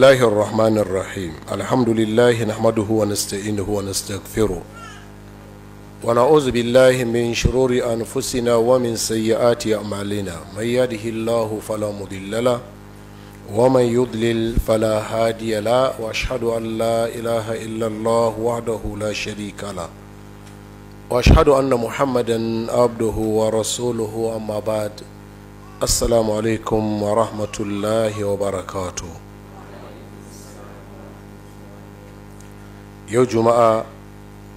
الله الرحمن الرحيم. الحمد لله نحمده ونستعينه ونستغفره ونعوذ بالله من شرور أنفسنا ومن سيئات أعمالنا. من يهده الله فلا مضل له ومن يضلل فلا هادي له، وأشهد أن لا إله إلا الله وحده لا شريك له، وأشهد أن محمدا عبده ورسوله. أما بعد، السلام عليكم ورحمة الله وبركاته. Yau Juma'a,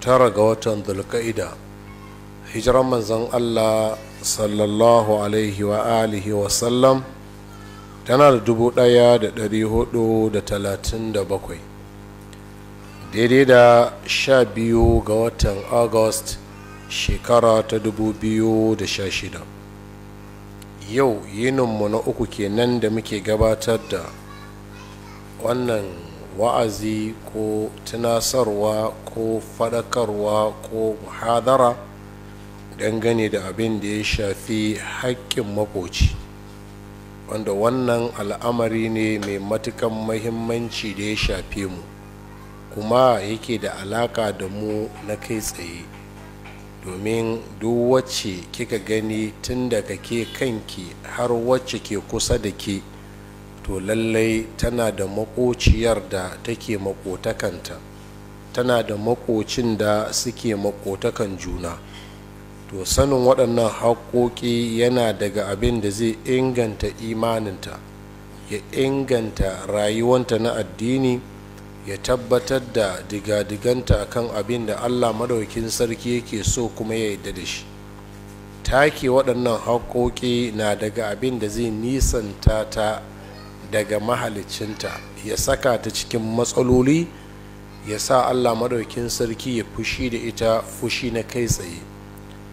9 ga watan Dhulka'ida, hijiran Manzon Allah sallallahu alaihi wa alihi wa sallam tana da 1437, daidai da 12 ga watan August, shekara ta 2016. Yau yininmu na uku kenan da muke gabatar da wannan wa'azi ko tunasarwa ko faɗakarwa ko muhadara dangane da abin da ya shafi haƙƙin maƙoci, wanda wannan al'amari ne mai matukan mahimmanci da ya shafe mu kuma yake da alaka da mu na kai tsaye. Domin duk wacce kika gani, tun daga ke kanki har wacce ke kusa da ke, to lallai tana da makociyar da take makotakanta, tana da makocin da suke makotakan juna. To sanin waɗannan haƙoƙi yana daga abin da zai inganta imaninta, ya inganta rayuwanta na addini, ya tabbatar da digadiganta kan abin da Allah Madaukin Sarki yake so kuma ya yarda da shi. Take waɗannan haƙoƙi na daga abin da zai nisanta ta daga mahalicinta, ya saka ta cikin matsaloli, ya sa Allah Madaukin Sarki ya fushi da ita fushi na kai tsaye.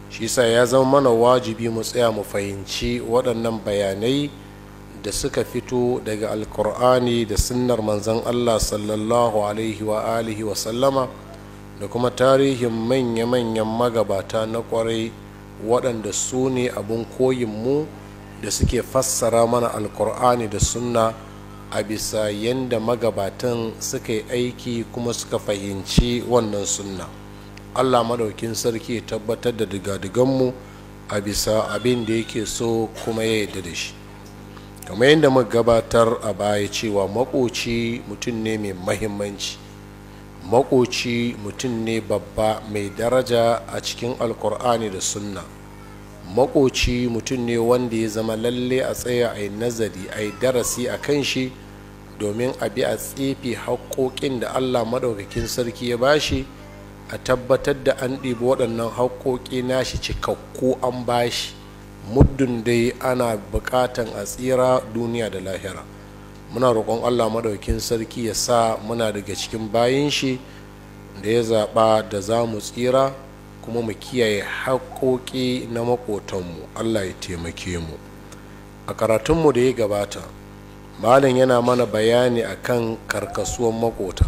Shi sa ya zama mana wajibi mu tsaya mu fahimci waɗannan bayanai da suka fito daga Alkur'ani da sunnar Manzon Allah sallallahu alaihi wa alihi wa sallama, da kuma tarihin manya-manyan magabata na kwarai, waɗanda su ne abin koyinmu da suke fassara mana Alkur'ani da sunna a bisa yadda magabatan suka yi aiki kuma suka fahimci wannan sunna. Allah Madaukin Sarki ya tabbatar da digadiganmu a bisa abin da yake so kuma ya yarda da shi. Kamar yadda muka gabatar a baya cewa makoci mutum ne mai mahimmanci, makoci mutum ne babba mai daraja a cikin Alkur'ani da sunna. Makoci mutum ne wanda ya zama lalle a tsaya a yi nazari, a yi darasi a kan shi, domin a bi a tsefe haƙoƙin da Allah Maɗaukakin Sarki ya bashi, a tabbatar da an ɗibi waɗannan haƙoƙi nashi cikakku an bashi, muddin dai ana buƙatan a tsira duniya da lahira. Muna roƙon Allah Maɗaukakin Sarki ya sa muna daga cikin bayin shi da ya zaɓa da za mu tsira kuma mu kiyaye haƙoƙi na maƙotanmu. Allah ya taimake mu. A karatunmu da ya gabata, malam yana mana bayani akan karkasuwan maƙota,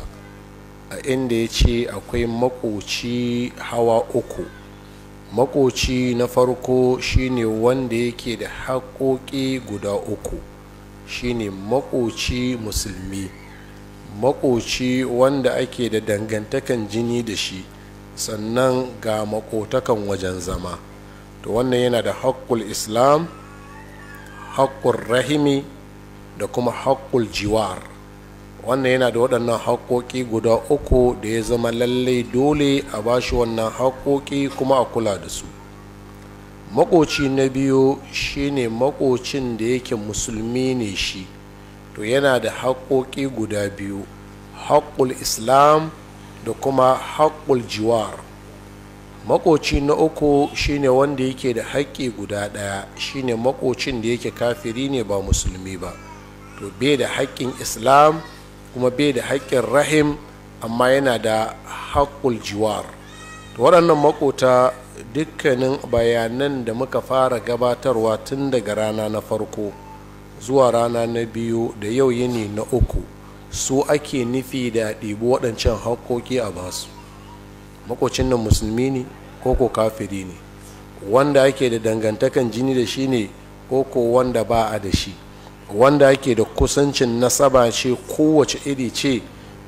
a inda ya ce akwai maƙoci hawa uku. Maƙoci na farko shine wanda yake da haƙoƙi guda uku, shine maƙoci musulmi, maƙoci wanda ake da dangantakan jini da shi, sannan ga makotakan wajen zama. To wannan yana da haƙƙul Islam, haƙƙul rahimi da kuma haƙƙul jiwar. Wannan yana da waɗannan haƙƙoƙi guda uku da ya zama lallai dole a bashi wannan haƙƙoƙi kuma a kula da su. Maƙoci na biyu shine maƙocin da yake musulmi ne shi, to yana da haƙƙoƙi guda biyu, haƙƙul Islam da kuma haƙƙul jiwar. Maƙoci na uku shine wanda yake da haƙƙi guda ɗaya, shine maƙocin da yake kafiri ne, ba musulmi ba. To bai da haƙƙin Islam kuma bai da haƙƙin rahim, amma yana da haƙƙul jiwar. To waɗannan maƙota, dukkanin bayanan da muka fara gabatarwa tun daga rana na farko zuwa rana na biyu da yau yini na uku, su ake nufi da ɗibi waɗancan haƙoƙi a basu. Makocin nan musulmi ne ko ko kafiri ne, wanda ake da dangantakan jini da shi ne ko ko wanda ba a da shi, Wanda ake da kusancin nasaba ce, kowace iri ce.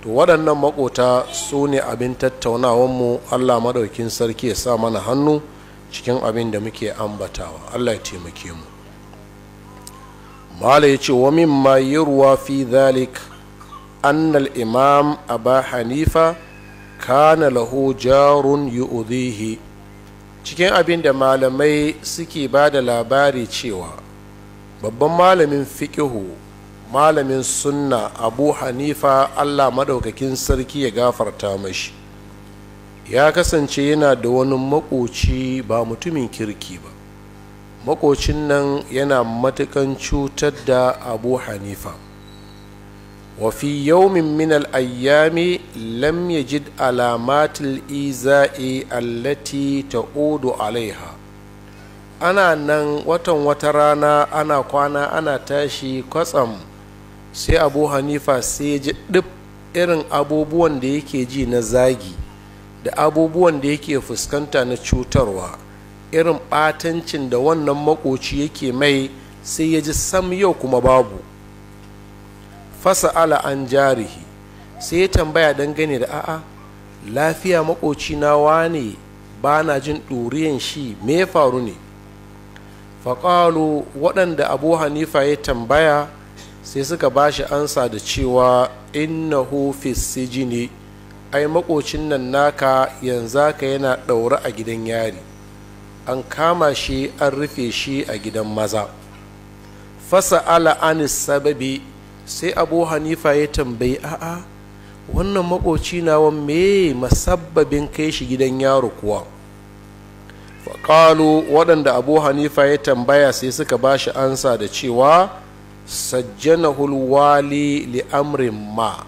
To waɗannan makota su ne abin tattaunawanmu. Allah maɗaukin sarki ya sa mana hannu cikin abin da muke ambatawa. Allah ya taimake mu. Mala ya ce, wa mimma yurwa fi dhalik annal imam Aba Hanifa kana lahu jarun yu'dhihi. Cikin abin da malamai suke ba da labari cewa babban malamin fiƙihu, malamin sunna, Abu Hanifa, Allah maɗaukakin sarki ya gafarta mashi, ya kasance yana da wani makoci ba mutumin kirki ba. Makocin nan yana matukan cutar da Abu Hanifa. Wafi yaumin min al-ayyami lam yajid alamatil iza'i allati ta'udu alaiha. Ana nan watan wata rana, ana kwana ana tashi, kwatsam sai Abu Hanifa sai ji ɗib irin abubuwan da yake ji na zagi da abubuwan da yake fuskanta na cutarwa, irin ɓatancin da wannan makoci yake mai, sai ya ji sam yau kuma babu. Fasa ala an jarihi, sai ya tambaya dangane da, a'a, lafiya makoci na wane ba na jin ɗuriyan shi, me ya faru ne? Faƙalu, waɗanda Abu Hanifa ya tambaya sai suka ba shi ansa da cewa, innahu fi sijini, ai makocin nan naka yanzu haka yana ɗaure a gidan yari, an kama shi an rufe shi a gidan maza. Fasa ala anis sababi, sai Abu Hanifa ya tambayi, a'a, wannan makoci nawa me masabbabin kai shi gidan yaro kuwa? Faƙalu, waɗanda Abu Hanifa ya tambaya sai suka ba shi ansa da cewa, sajjanahul wali li amrin ma,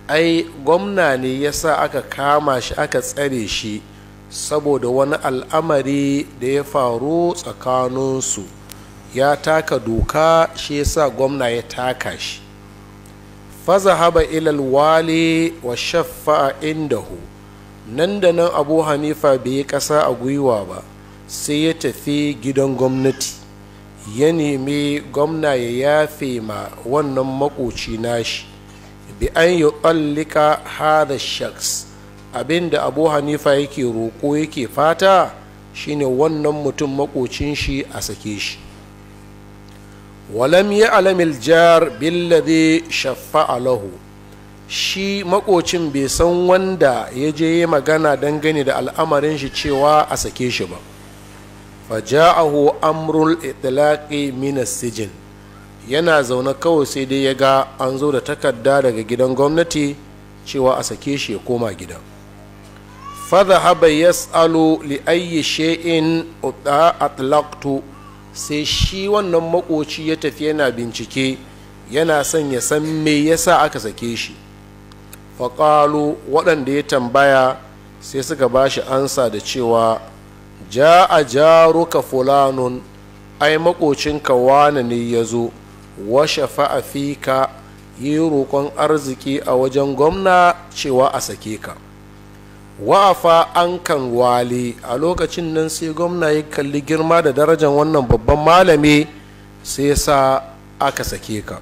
ai gwamna ne ya sa aka kama shi aka tsare shi saboda wani al'amari da ya faru tsakaninsu, ya taka doka, shi ya sa gwamna ya taka shi. Fazahaba ilal wali wa shaffa'a indahu. Nan da nan Abu Hanifa bai yi ƙasa a gwiwa ba, sai ya tafi gidan gwamnati, ya nemi gwamna ya yafe ma wannan makoci nashi, bi an yi tsallika hada shaks. Abinda Abu Hanifa yake roƙo yake fata shine wannan mutum makocin shi a sake shi. Walam ya alamil jar billadhi shaffa'a lahu, shi makocin bai san wanda ya je yi magana dangane da al'amarin shi cewa a sake shi ba. Faja'ahu amrul itlaqi min as-sijn, yana zaune kawai sai dai ya ga an zo da takarda daga gidan gwamnati cewa a sake shi ya koma gida. Fadhahaba yas'alu li ayyi shay'in atlaqtu, sai shi wannan makoci ya tafi yana bincike, yana son ya san me yasa aka sake shi. Faƙalu, waɗanda ya tambaya sai suka ba shi ansa da cewa, ja'a jaruka fulanun, ai makocinka wane ne ya zo, wa shafa'a fika, yi roƙon arziki a wajen gwamna cewa a sake ka. Wa'afa an kan wali, a lokacin nan sai gwamna ya kalli girma da darajar wannan babban malami, sai sa aka sake ka.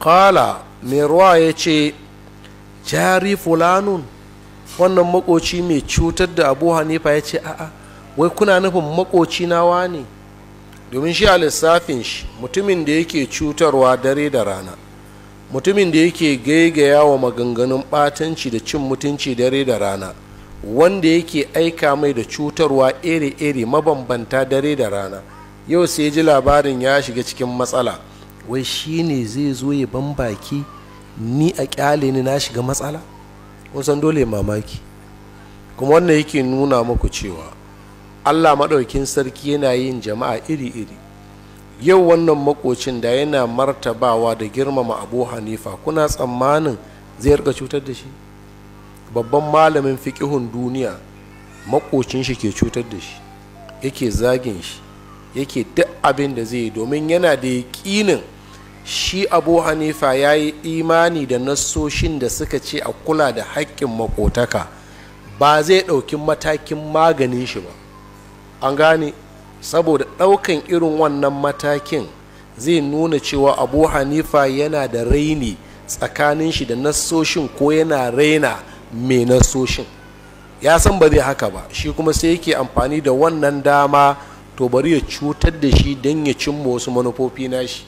Kala mai ruwa ya ce, jari fulanun, wannan makoci mai cutar da Abu Hanifa ya ce, a'a, wai kuna nufin makoci nawa ne? Domin shi a lissafin shi, mutumin da yake cutarwa dare da rana, mutumin da yake gaigaya wa maganganun ɓatanci da cin mutunci dare da rana, wanda yake aika mai da cutarwa iri-iri mabambanta dare da rana, yau sai ji labarin ya shiga cikin matsala, wai shi ne zai zo ya ban baki ni a kyale ni na shiga matsala? Kun san dole mamaki. Kuma wannan yake nuna muku cewa Allah maɗaukin sarki yana yin jama'a iri-iri. Yau wannan makocin da yana martabawa da girmama Abu Hanifa, kuna tsammanin zai rika cutar da shi? Babban malamin fiƙihun duniya, makocin shi ke cutar da shi, yake zagin shi, yake duk abin da zai yi, domin yana da yaƙinin shi Abu Hanifa ya yi imani da nassoshin da suka ce a kula da haƙƙin makotaka, ba zai ɗauki matakin maganin shi ba. An gane? Saboda ɗaukan irin wannan matakin Zai nuna cewa Abu Hanifa yana da raini tsakanin shi da nassoshin, ko yana raina mai nassoshin. Ya san ba zai haka ba, shi kuma sai yake amfani da wannan dama, to bari ya cutar da shi don ya cimma wasu manufofi nashi.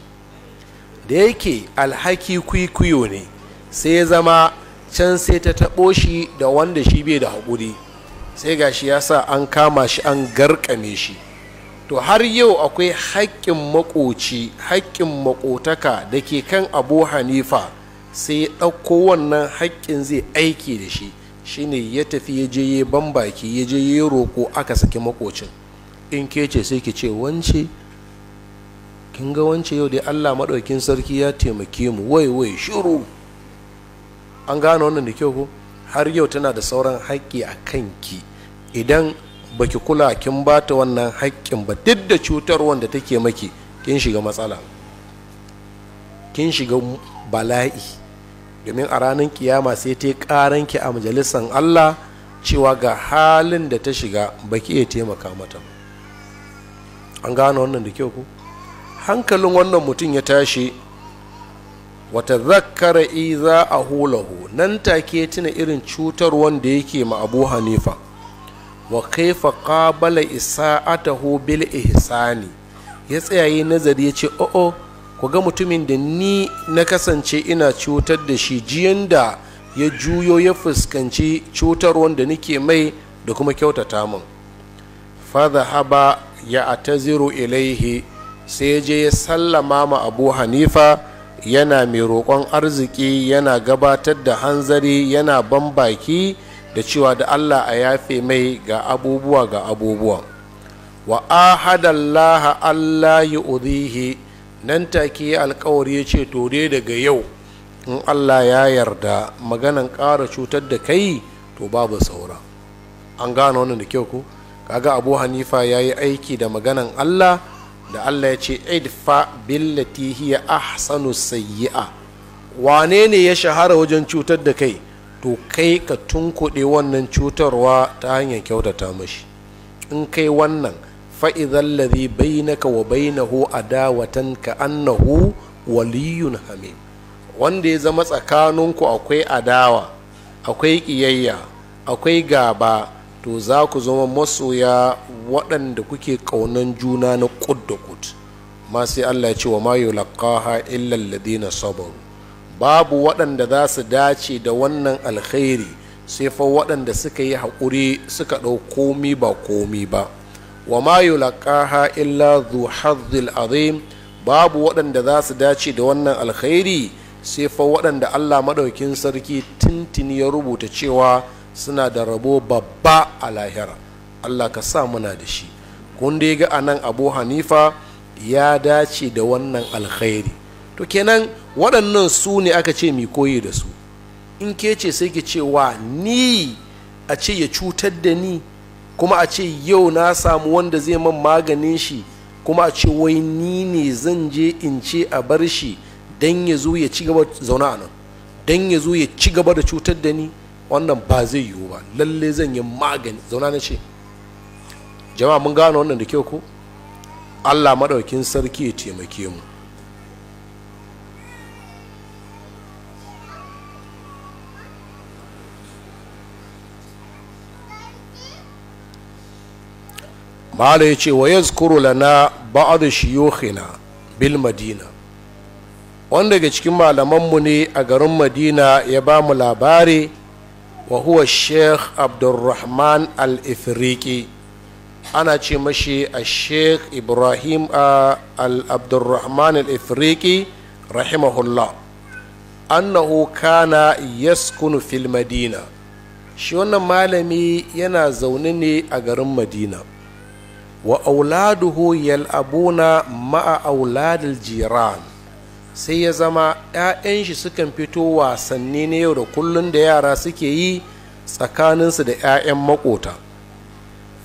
Da yake alhaki kwikwiyo ne, sai ya zama can sai ta taɓo shi da wanda shi bai da haƙuri, sai gashi ya sa an kama shi an garkame shi. To har yau akwai haƙƙin maƙoci, haƙƙin maƙotaka da ke kan Abu Hanifa, sai ya ɗauko wannan haƙƙin zai aiki da shi. Shine ya tafi ya je ya bambaki, ya je ya roƙo, aka saki maƙocin. In ke ce sai ki ce, wance kin ga wance yau dai Allah maɗaukin sarki ya taimake mu, wai wai shiru. An gane wannan da kyau ko? Har yau tana da sauran haƙƙi a kanki. Idan baki kula kin bata wannan haƙƙin ba, duk da cutar wanda take maki, kin shiga matsala, kin shiga bala'i. Domin a ranar kiyama sai ta yi ƙaranki a majalisan Allah cewa ga halin da ta shiga, baki iya taimaka mata ba. An gane wannan da kyau ko? Hankalin wannan mutum ya tashi. Wata zakkara iza a hulahu, nan take tuna irin cutar wanda yake ma Abu Hanifa. Wa kaifa qabala isa'atahu bil ihsani, ya tsayaye nazari ya ce, o'o, ku ga mutumin da ni na kasance ina cutar da shi, jiyan da ya juyo ya fuskanci cutar wanda nake mai da kuma kyautata min. Fa dhahaba ya ataziru ilaihi, sai je ya sallama ma Abu Hanifa, yana mai roƙon arziki, yana gabatar da hanzari, yana bambaki da cewa da Allah a yafe mai ga abubuwa ga abubuwa. Wa ahadallaha Allah yu'dhihi, nan take alƙawari ya ce, to dai daga yau in Allah ya yarda maganan ƙara cutar da kai to babu saura. An gane wannan da kyau ko? Kaga Abu Hanifa ya yi aiki da maganan Allah, da Allah ya ce idfa billati hiya ahsanu sayyi'a. Wane ne ya shahara wajen cutar da kai? To kai ka tunkuɗe wannan cutarwa ta hanyar kyautata mashi. In kai wannan, fa'idhal ladhi bainaka wa bainahu adawatan ka annahu waliyun hamim. Wanda ya zama tsakaninku akwai adawa, akwai ƙiyayya, akwai gaba, to za ku zama masoya waɗanda kuke ƙaunan juna na ƙud da ƙud. Ma sai Allah ya ce wa ma yulqaha illa alladhina sabaru. Babu waɗanda za su dace da wannan alkhairi sai fa waɗanda suka yi haƙuri, suka ɗau komi ba komi ba. Wa ma yulqaha illa dhu hazzil azim. Babu waɗanda za su dace da wannan alkhairi sai fa waɗanda Allah maɗaukin sarki tintini ya rubuta cewa suna da rabo babba a lahira. Allah ka sa muna da shi. Kun dai ga anan Abu Hanifa ya dace da wannan alkhairi. To kenan waɗannan su ne aka ce mi koyi da su. In ke ce sai ki ce wa ni a ce ya cutar da ni, kuma a ce yau na samu wanda zai man maganin shi, kuma a ce wai ni ne zan je in ce a bar shi don ya zo ya ci gaba zauna a nan, don ya zo ya ci gaba da cutar da ni, wannan ba zai yiwu ba. Lalle zan yi magani. Zauna na ce. Jama'a mun gane wannan da kyau ko? Allah maɗaukin sarki ya taimake mu. Mala ya ce wa yazkuru lana ba'd shuyukhina bil Madina. Wanda daga cikin malamanmu ne a garin Madina ya ba mu labari, wa huwa Sheikh Abdurrahman Al-Ifriqi. Ana ce mashi a Sheikh Ibrahim Al-Abdurrahman Al-Ifriqi rahimahullah. Annahu kana yaskunu fil Madina. Shi wannan malami yana zaune ne a garin Madina. Wa auladuhu yal'abuna ma'a auladil jiran. Sai ya zama 'ya'yan shi sukan fito wasanni na yau da kullun da yara suke yi tsakaninsu da 'ya'yan makota.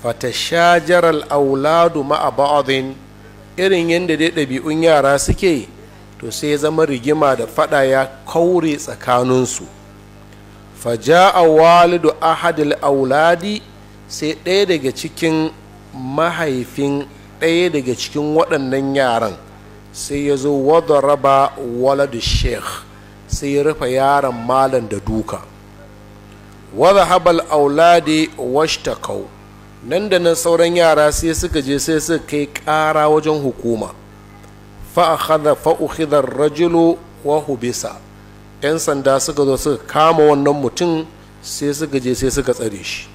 Fatashajaral auladu ma'a ba'din, irin yadda dai ɗabi'un yara suke, to sai ya zama rigima da fada ya kaure tsakaninsu. Faja'a walidu ahadil auladi, sai ɗaya daga cikin mahaifin ɗaya daga cikin waɗannan yaran Sai ya zo wadaraba walad sheikh, sai ya rufe yaron malam da duka. Wadda habal auladi washtakau, nan da nan sauran yara sai suka je sai suka kai ƙara wajen hukuma. Fa'ukhidha rajulu wa hubisa, 'yan sanda suka zo suka kama wannan mutum, sai suka je sai suka tsare shi.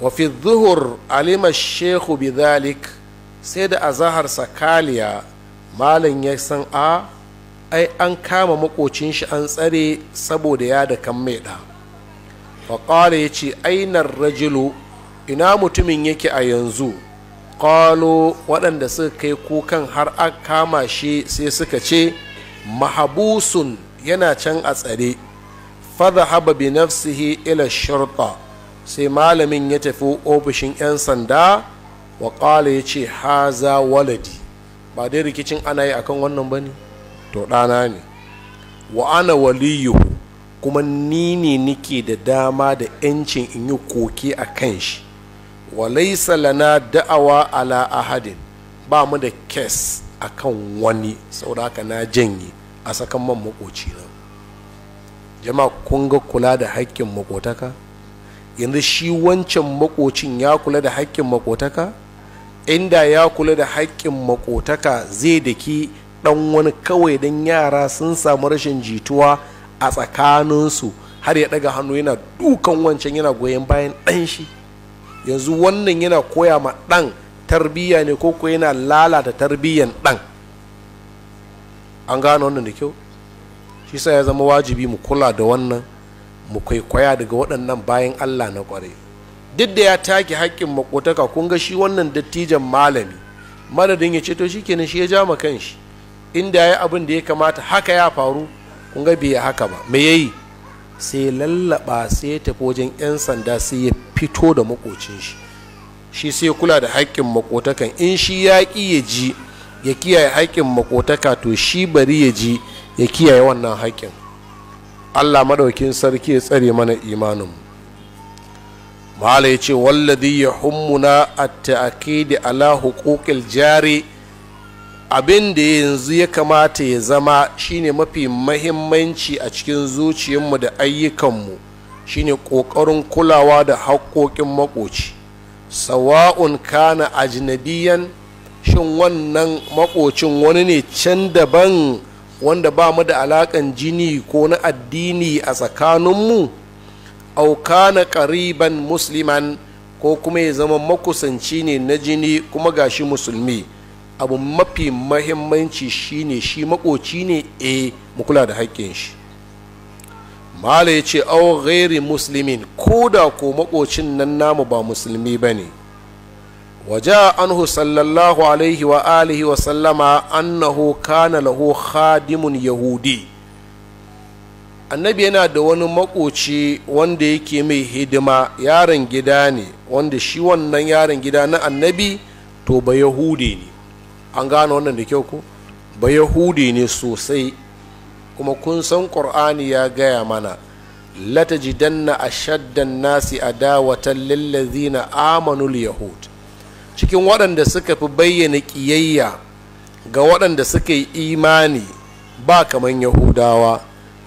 Wa fi zuhur alima shekhu bidhalik, sai da azahar sakaliya malam ya san a ai an kama makocin shi an tsare saboda ya da kan mai da. Faƙala ya ce, ainar rajulu, ina mutumin yake a yanzu? Ƙalo, waɗanda suka kai kukan har aka kama shi sai suka ce mahabusun, yana can a tsare. Fadhahaba bi nafsihi ila shurta, sai malamin ya tafi ofishin 'yan sanda. Wa ƙala ya ce, haza waladi, ba dai rikicin ana yi akan wannan ba ne, to ɗana ne, wa ana waliyuhu, kuma ni ne nike da dama da 'yancin in yi koke a kan shi. Wa laisa lana da'awa ala ahadin, ba mu da kes a kan wani, saboda haka na janye a sakan man makoci na. Jama'a kun ga kula da haƙƙin makotaka? Yanzu shi wancan makocin ya kula da haƙƙin makotaka? Inda ya kula da haƙƙin makotaka zai daki ɗan wani kawai don yara sun samu rashin jituwa a tsakaninsu har ya ɗaga hannu yana dukan wancan yana goyon bayan ɗan shi. Yanzu wannan yana koya ma ɗan tarbiyya ne ko ko yana lalata tarbiyyan ɗan? An gano wannan da kyau? Shi sa ya zama wajibi mu kula da wannan, mu kwaikwaya daga waɗannan bayan Allah na ƙware. Duk da ya take haƙƙin makotaka, kun ga shi wannan dattijan malami madadin ya ce to shikenan shi ya ja ma kanshi, inda ya yi abin da ya kamata haka ya faru, kun ga bai haka ba. Me yayi? Sai lallaba, sai ya tafi wajen 'yan sanda, sai ya fito da makocin shi. Shi sai kula da haƙƙin makotakan. In shi ya ƙi ya ji ya kiyaye haƙƙin makotaka, to shi bari ya ji ya kiyaye wannan haƙƙin. Allah madaukin sarki ya tsare mana imanin. Mala ya ce, walladhi yahummuna at-ta'kid ala huquqil jari, abin da yanzu ya kamata ya zama shine mafi mahimmanci a cikin zuciyarmu da ayyukanmu shine ƙoƙarin kulawa da haƙoƙin makoci. Sawa'un kana ajnabiyan, shin wannan makocin wani ne can daban wanda ba mu da alaƙan jini ko na addini a tsakaninmu, au kana qariban musliman, ko kuma ya zama makusanci ne na jini kuma gashi musulmi. Abu mafi mahimmanci shine shi makoci ne, mu kula da haƙƙin shi. Mala ya ce, au ghairi muslimin, ko da ko makocin nan namu ba musulmi ba ne. Waja anhu sallallahu alaihi wa alihi wa sallama annahu kana lahu khadimun yahudi. Annabi yana da wani makoci wanda yake mai hidima, yaron gida ne, wanda shi wannan yaron gida na annabi to ba yahudi ne. An gane wannan da kyau ko? Ba yahudi ne sosai. Kuma kun san Qur'ani ya gaya mana, latajidanna ashaddan nasi adawatan lillazina amanu yahud. Cikin waɗanda suka fi bayyana ƙiyayya ga waɗanda suka yi imani ba kaman yahudawa.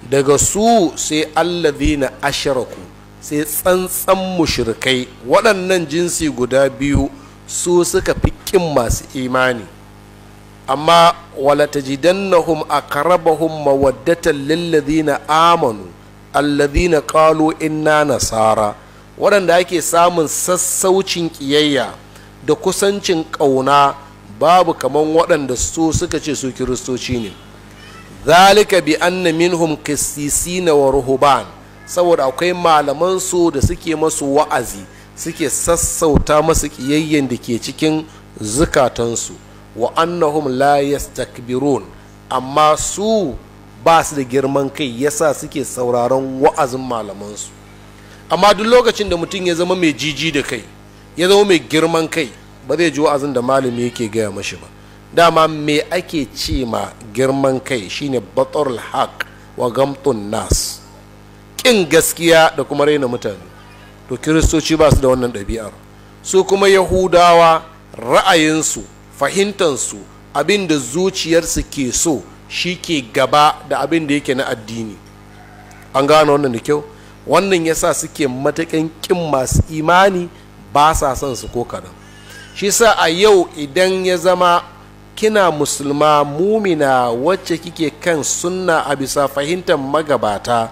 Daga su sai allazina ashraku, sai tsantsan mushrikai. Waɗannan jinsi guda biyu su suka fi ƙin masu imani. Amma wala tajidannahum aqrabahum mawaddatan lillazina amanu alladhina qalu inna nasara. Waɗanda ake samun sassaucin ƙiyayya da kusancin ƙauna babu kaman waɗanda su suka ce su kiristoci ne. Zalika bi anna minhum qissisina wa ruhban, saboda akwai malaman su da suke masu wa'azi, suke sassauta masu ƙiyayyen da ke cikin zukatansu. Wa annahum la yastakbirun, amma su ba su da girman kai, yasa suke sauraron wa'azin malamansu. Amma duk lokacin da mutum ya zama mai jiji da kai, ya zama mai girman kai, ba zai ji wa'azin da malami yake gaya mashi ba. Dama me ake ce ma girman kai shine batarul haq wa gamtun nas, kin gaskiya da kuma raina mutane. To kiristoci ba su da wannan ɗabi'ar. Su kuma yahudawa ra'ayinsu, fahimtansu, Abin da zuciyarsu ke so shi ke gaba da abin da yake na addini. An gano wannan da kyau? Wannan yasa suke matakan kin masu imani, ba sa son su ko kaɗan. Shi sa a yau idan ya zama kina musulma mumina wacce kike kan sunna a bisa fahimtar magabata,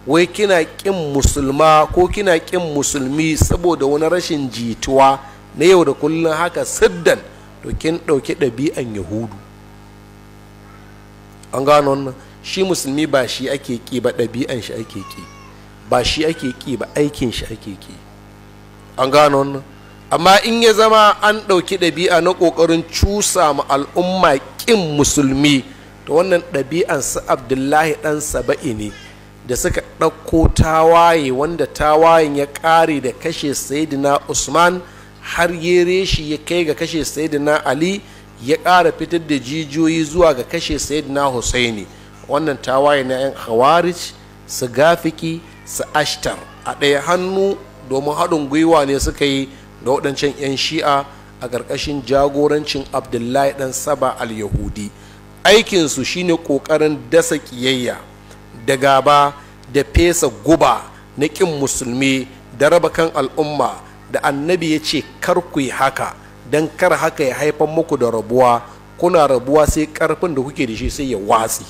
wai kina kin musulma ko kina kin musulmi saboda wani rashin jituwa na yau da kullum haka siddan, to kin ɗauki ɗabi'an Yahudu. An gano wannan? Shi musulmi ba shi ake ƙi ba, ɗabi'an shi ake ƙi, ba shi ake ƙi ba, aikin shi ake ƙi. An gano wannan? Amma in ya zama an ɗauki ɗabi'a na ƙoƙarin cusa ma al'umma ƙin musulmi, to wannan ɗabi'an su Abdullahi ɗan Saba'i ne da suka ɗauko tawaye, wanda tawayen ya ƙare da kashe Sayyidina Usman, har yere shi ya kai ga kashe Sayyidina Ali, ya ƙara fitar da jijiyoyi zuwa ga kashe Sayyidina Husaini. Wannan tawaye na 'yan Khawarij, su Gafiki, su Ashtar a ɗaya hannu, domin haɗin gwiwa ne suka yi da waɗancan 'yan Shi'a a ƙarƙashin jagorancin Abdullahi ɗan Saba al-Yahudi. Aikinsu shine ƙoƙarin dasa ƙiyayya da gaba da fesa guba na ƙin musulmi da raba kan al'umma, da annabi ya ce kar ku yi haka, don kar haka ya haifar muku da rabuwa. Kuna rabuwa sai ƙarfin da kuke da shi sai ya watsi.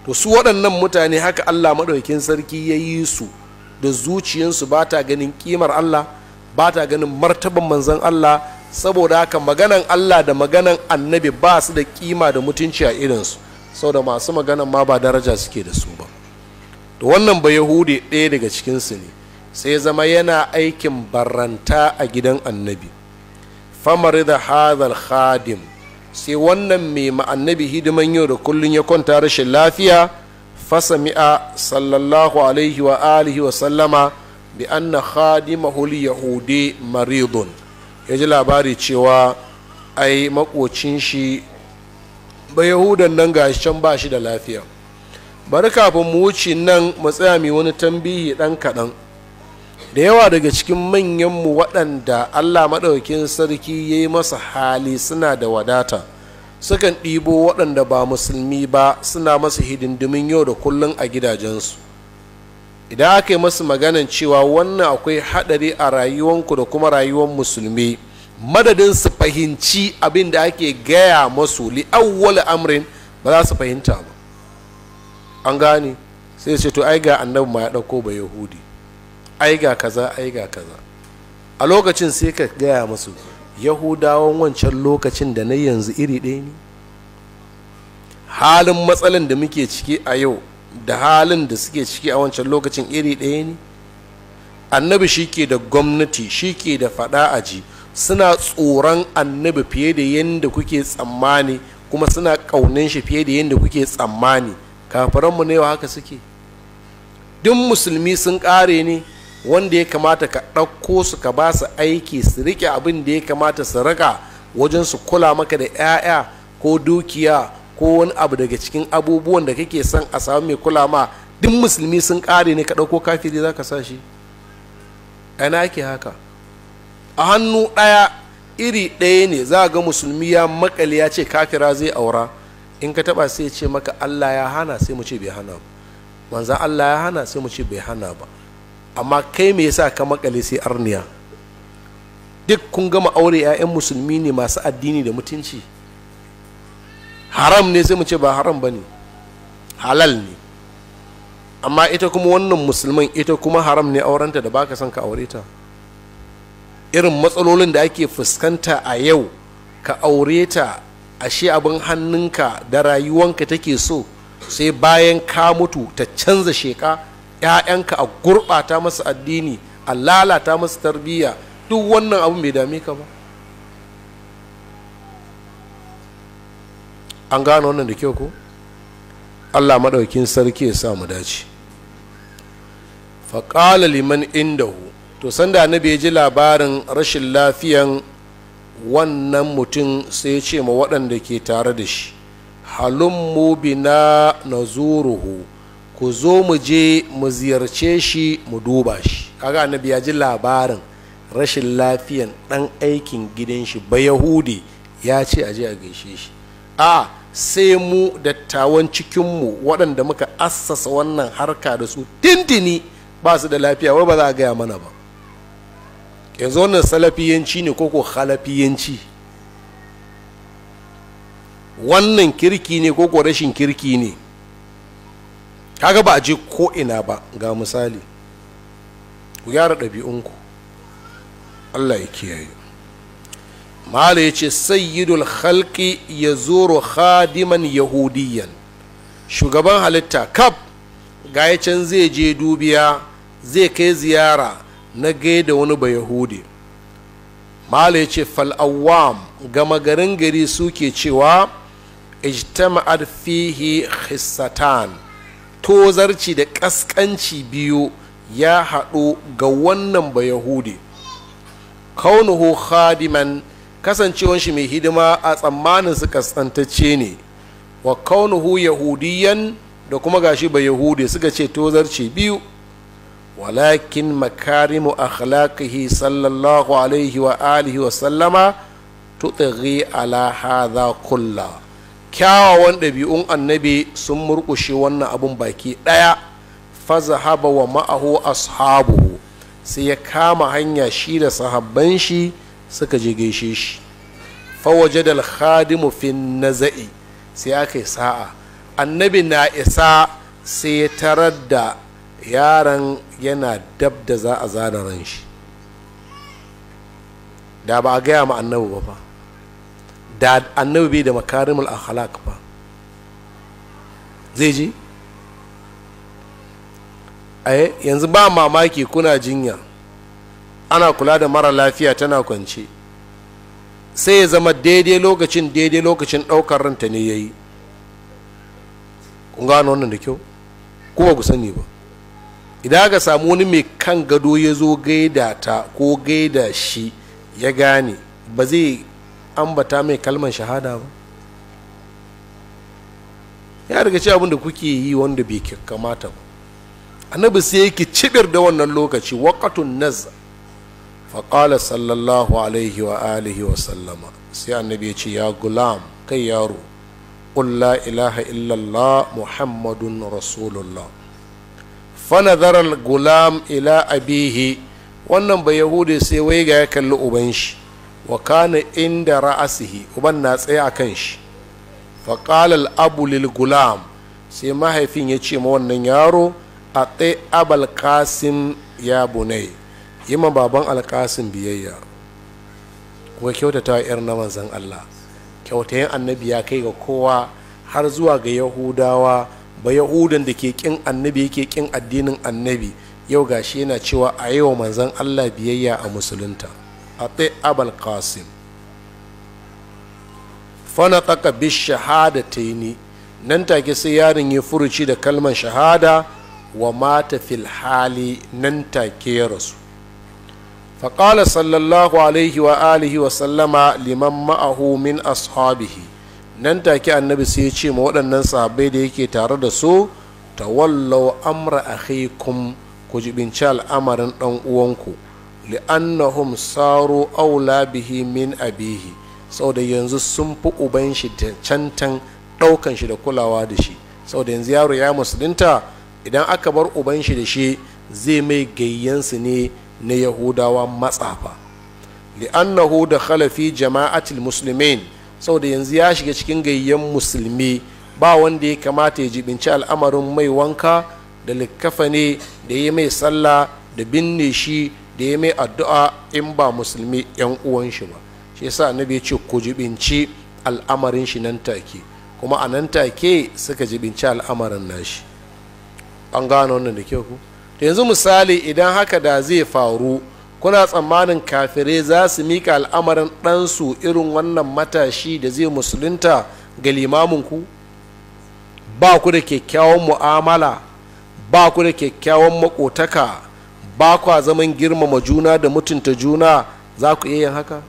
To su waɗannan mutane haka Allah maɗaukin sarki ya yi su da zuciyarsu ba ta ganin ƙimar Allah, ba ta ganin martaban manzon Allah. Saboda haka maganan Allah da maganan annabi ba su da kima da mutunci a irinsu, saboda masu maganan ma ba daraja suke da su ba. To wannan ba Yahudi ɗaya daga cikinsu ne, sai zama yana aikin barranta a gidan annabi. Famar da hadal khadim, sai wannan mai annabi hidiman yau da kullun ya kwanta rashin lafiya. Fasami'a sallallahu alaihi wa alihi wa sallama bi anna khadimahu al-yahudi maridun, ya ji labari cewa ai makocin shi ba Yahudan nan gashi can ba shi da lafiya. Bari kafin mu wuce nan mu tsaya mai wani tambihi dan kaɗan. Da yawa daga cikin manyanmu waɗanda Allah maɗaukin sarki ya yi masa hali suna da wadata, sukan ɗibo waɗanda ba musulmi ba suna masa hidindimin yau da kullum a gidajensu. Idan aka yi masu maganan cewa wannan akwai haɗari a rayuwanku da kuma rayuwan musulmi, madadin su fahimci abin da ake gaya masu li'awwal amrin, ba za su fahimta ba. An gane? Sai ce to ai ga annabi ma ya ɗauko ba Yahudi, ai ga kaza, ai ga kaza. A lokacin sai ka gaya masu Yahudawan wancan lokacin da na yanzu iri ɗaya ne. Halin matsalan da muke ciki a yau da halin da suke ciki a wancan lokacin iri ɗaya ne. Annabi shi ke da gwamnati, shi ke da faɗa aji. Suna tsoron annabi fiye da yadda kuke tsammani, kuma suna ƙaunin shi fiye da yadda kuke tsammani. Kafiranmu ne haka suke. Duk musulmi sun ƙare ne, wanda ya kamata ka ɗauko su ka ba su aiki su riƙe abin da ya kamata su riƙa wajen su kula maka da 'ya'ya ko dukiya ko wani abu daga cikin abubuwan da kake son a samu mai kula ma. Duk musulmi sun ƙare ne, ka ɗauko kafiri za ka sa shi. Ana ake haka? A hannu ɗaya iri ɗaya ne za ga musulmi ya makale ya ce kafira zai aura. In ka taɓa sai ce maka Allah ya hana, sai mu ce bai hana ba. Manzan Allah ya hana, sai mu ce bai hana ba. Amma kai me yasa ka makale sai arniya? Duk kun gama aure 'ya'yan musulmi ne masu addini da mutunci. Haram ne sai mu ce ba haram ba ne, halal ne. Amma ita kuma wannan musulman ita kuma haram ne aurenta da baka son ka aure ta. Irin matsalolin da ake fuskanta a yau, ka aure ta ashe abin hannunka da rayuwanka take so, sai bayan ka mutu ta canza sheka, 'ya'yanka a gurɓata masu addini, a lalata masu tarbiyya. Duk wannan abin bai dame ka ba. An gano wannan da kyau ko? Allah maɗaukin sarki ya sa mu dace. Faƙala liman indahu, to sanda annabi ya ji labarin rashin lafiyan wannan mutum sai ya ce ma waɗanda ke tare da shi, halummu bina nazuruhu, ku zo mu je mu ziyarce shi mu duba shi. Kaga annabi ya ji labarin rashin lafiyan ɗan aikin gidan shi ba Yahudi, ya ce a je a gaishe shi. A sai mu dattawan cikinmu waɗanda muka assasa wannan harka da su tintini ba su da lafiya, wai ba za a gaya mana ba. Yanzu wannan salafiyanci ne ko ko halafiyanci? Wannan kirki ne ko ko rashin kirki ne? Kaga ba a je ko ina ba. Ga misali, ku gyara ɗabi'unku, Allah ya kiyaye. Mala ya ce sayyidul khalqi ya zoro khadiman yahudiyan, shugaban halitta kaf ga ya can zai je dubiya, zai kai ziyara na gaida wani ba yahudi. Mala ya ce fal'awam, gama garin gari suke cewa ijtama'at fihi khissatan, tozarci da kaskanci biyu ya haɗu ga wannan ba yahudi. Kaunuhu khadiman, kasancewan shi mai hidima a tsammanin su kaskantacce ne, wa kaunuhu yahudiyan, da kuma gashi ba yahudi, suka ce tozarci biyu. Walakin makarimu akhlaqihi sallallahu alaihi wa alihi wa sallama tutghi ala hadha kulla, kyawawan ɗabi'un annabi sun murƙushe wannan abun baki ɗaya. Fazahaba wa ma'ahu ashabuhu, sai ya kama hanya shi da sahabban shi suka je gaishe shi. Fawajada al-khadimu fi naza'i, sai aka yi sa'a, annabi na isa sai ya tarar da yaron yana dab da za a zana ran shi. Da ba a gaya ma annabi ba fa, da annabi bai da makarimul akhlaq fa, zai ji? Ai yanzu ba mamaki kuna jinya, ana kula da mara lafiya tana kwance, sai ya zama daidai lokacin ɗaukar ranta ne yayi. Kun gano wannan da kyau? Ko ba ku sani ba? Idan aka samu wani mai kan gado ya zo gaida ta ko gaida shi ya gane, ba zai ambata mai kalmar shahada ba. Ya riga ce abin da kuke yi wanda bai kamata ba. Annabi sai yake cibir da wannan lokaci, waqatun naz. Faqala sallallahu alaihi wa alihi wa sallama, sai annabi ya ce ya gulam, kai yaro, qul la ilaha illallah muhammadun rasulullah. Fanadhara al-gulam ila abihi, wannan ba yahudi sai wai ga ya kalli uban shi, wa kana inda ra'asihi, uban na tsaye a kan shi. Faqala al-abu lil gulam, sai mahaifin ya ce ma wannan yaro, a tsaye abal qasim ya bunai, yi ma baban alkasim biyayya. Kuka kyautata yar na manzan Allah, kyautayin annabi ya kai ga kowa har zuwa ga yahudawa. Ba yahudan da ke kin annabi yake kin addinin annabi, yau gashi yana cewa a yi wa manzan Allah biyayya a musulunta. A tsaye abal qasim. Fanataka bi shahadataini, nan take sai yaron ya furuci da kalmar shahada, wa mata fil hali, nan take ya rasu. Faƙala sallallahu alaihi wa alihi wa sallama liman ma'ahu min ashabihi, nan take annabi sai ya ce ma waɗannan sahabbai da yake tare da su, tawallau amra akhikum, ku jibinci al'amarin ɗan uwanku, li'annahum saru aula bihi min abihi, saboda yanzu sun fi uban shi da cantan ɗaukan shi da kulawa da shi. Saboda yanzu yaro ya musulunta, idan aka bar uban shi da shi zai mai gayyansu ne na yahudawa matsafa. Li'annahu da khalafi jama'atil muslimin, saboda yanzu ya shiga cikin gayyan musulmi, ba wanda ya kamata ya jibinci al'amarin mai wanka da likkafane da ya mai sallah da binne shi da ya mai addu'a in ba musulmi yan uwan shi ba. Shi yasa annabi ya ce ku jibinci al'amarin shi nan take, kuma a nan take suka jibinci al'amarin nashi. An gano wannan da kyau ku? To yanzu misali idan haka da zai faru, kuna tsammanin kafirai za su mika al'amarin ɗansu irin wannan matashi da zai musulunta ga limaminku? Ba ku da kyakkyawan mu'amala, ba ku da kyakkyawan makotaka, ba kwa zaman girmama juna da mutunta juna, za ku iya yin haka?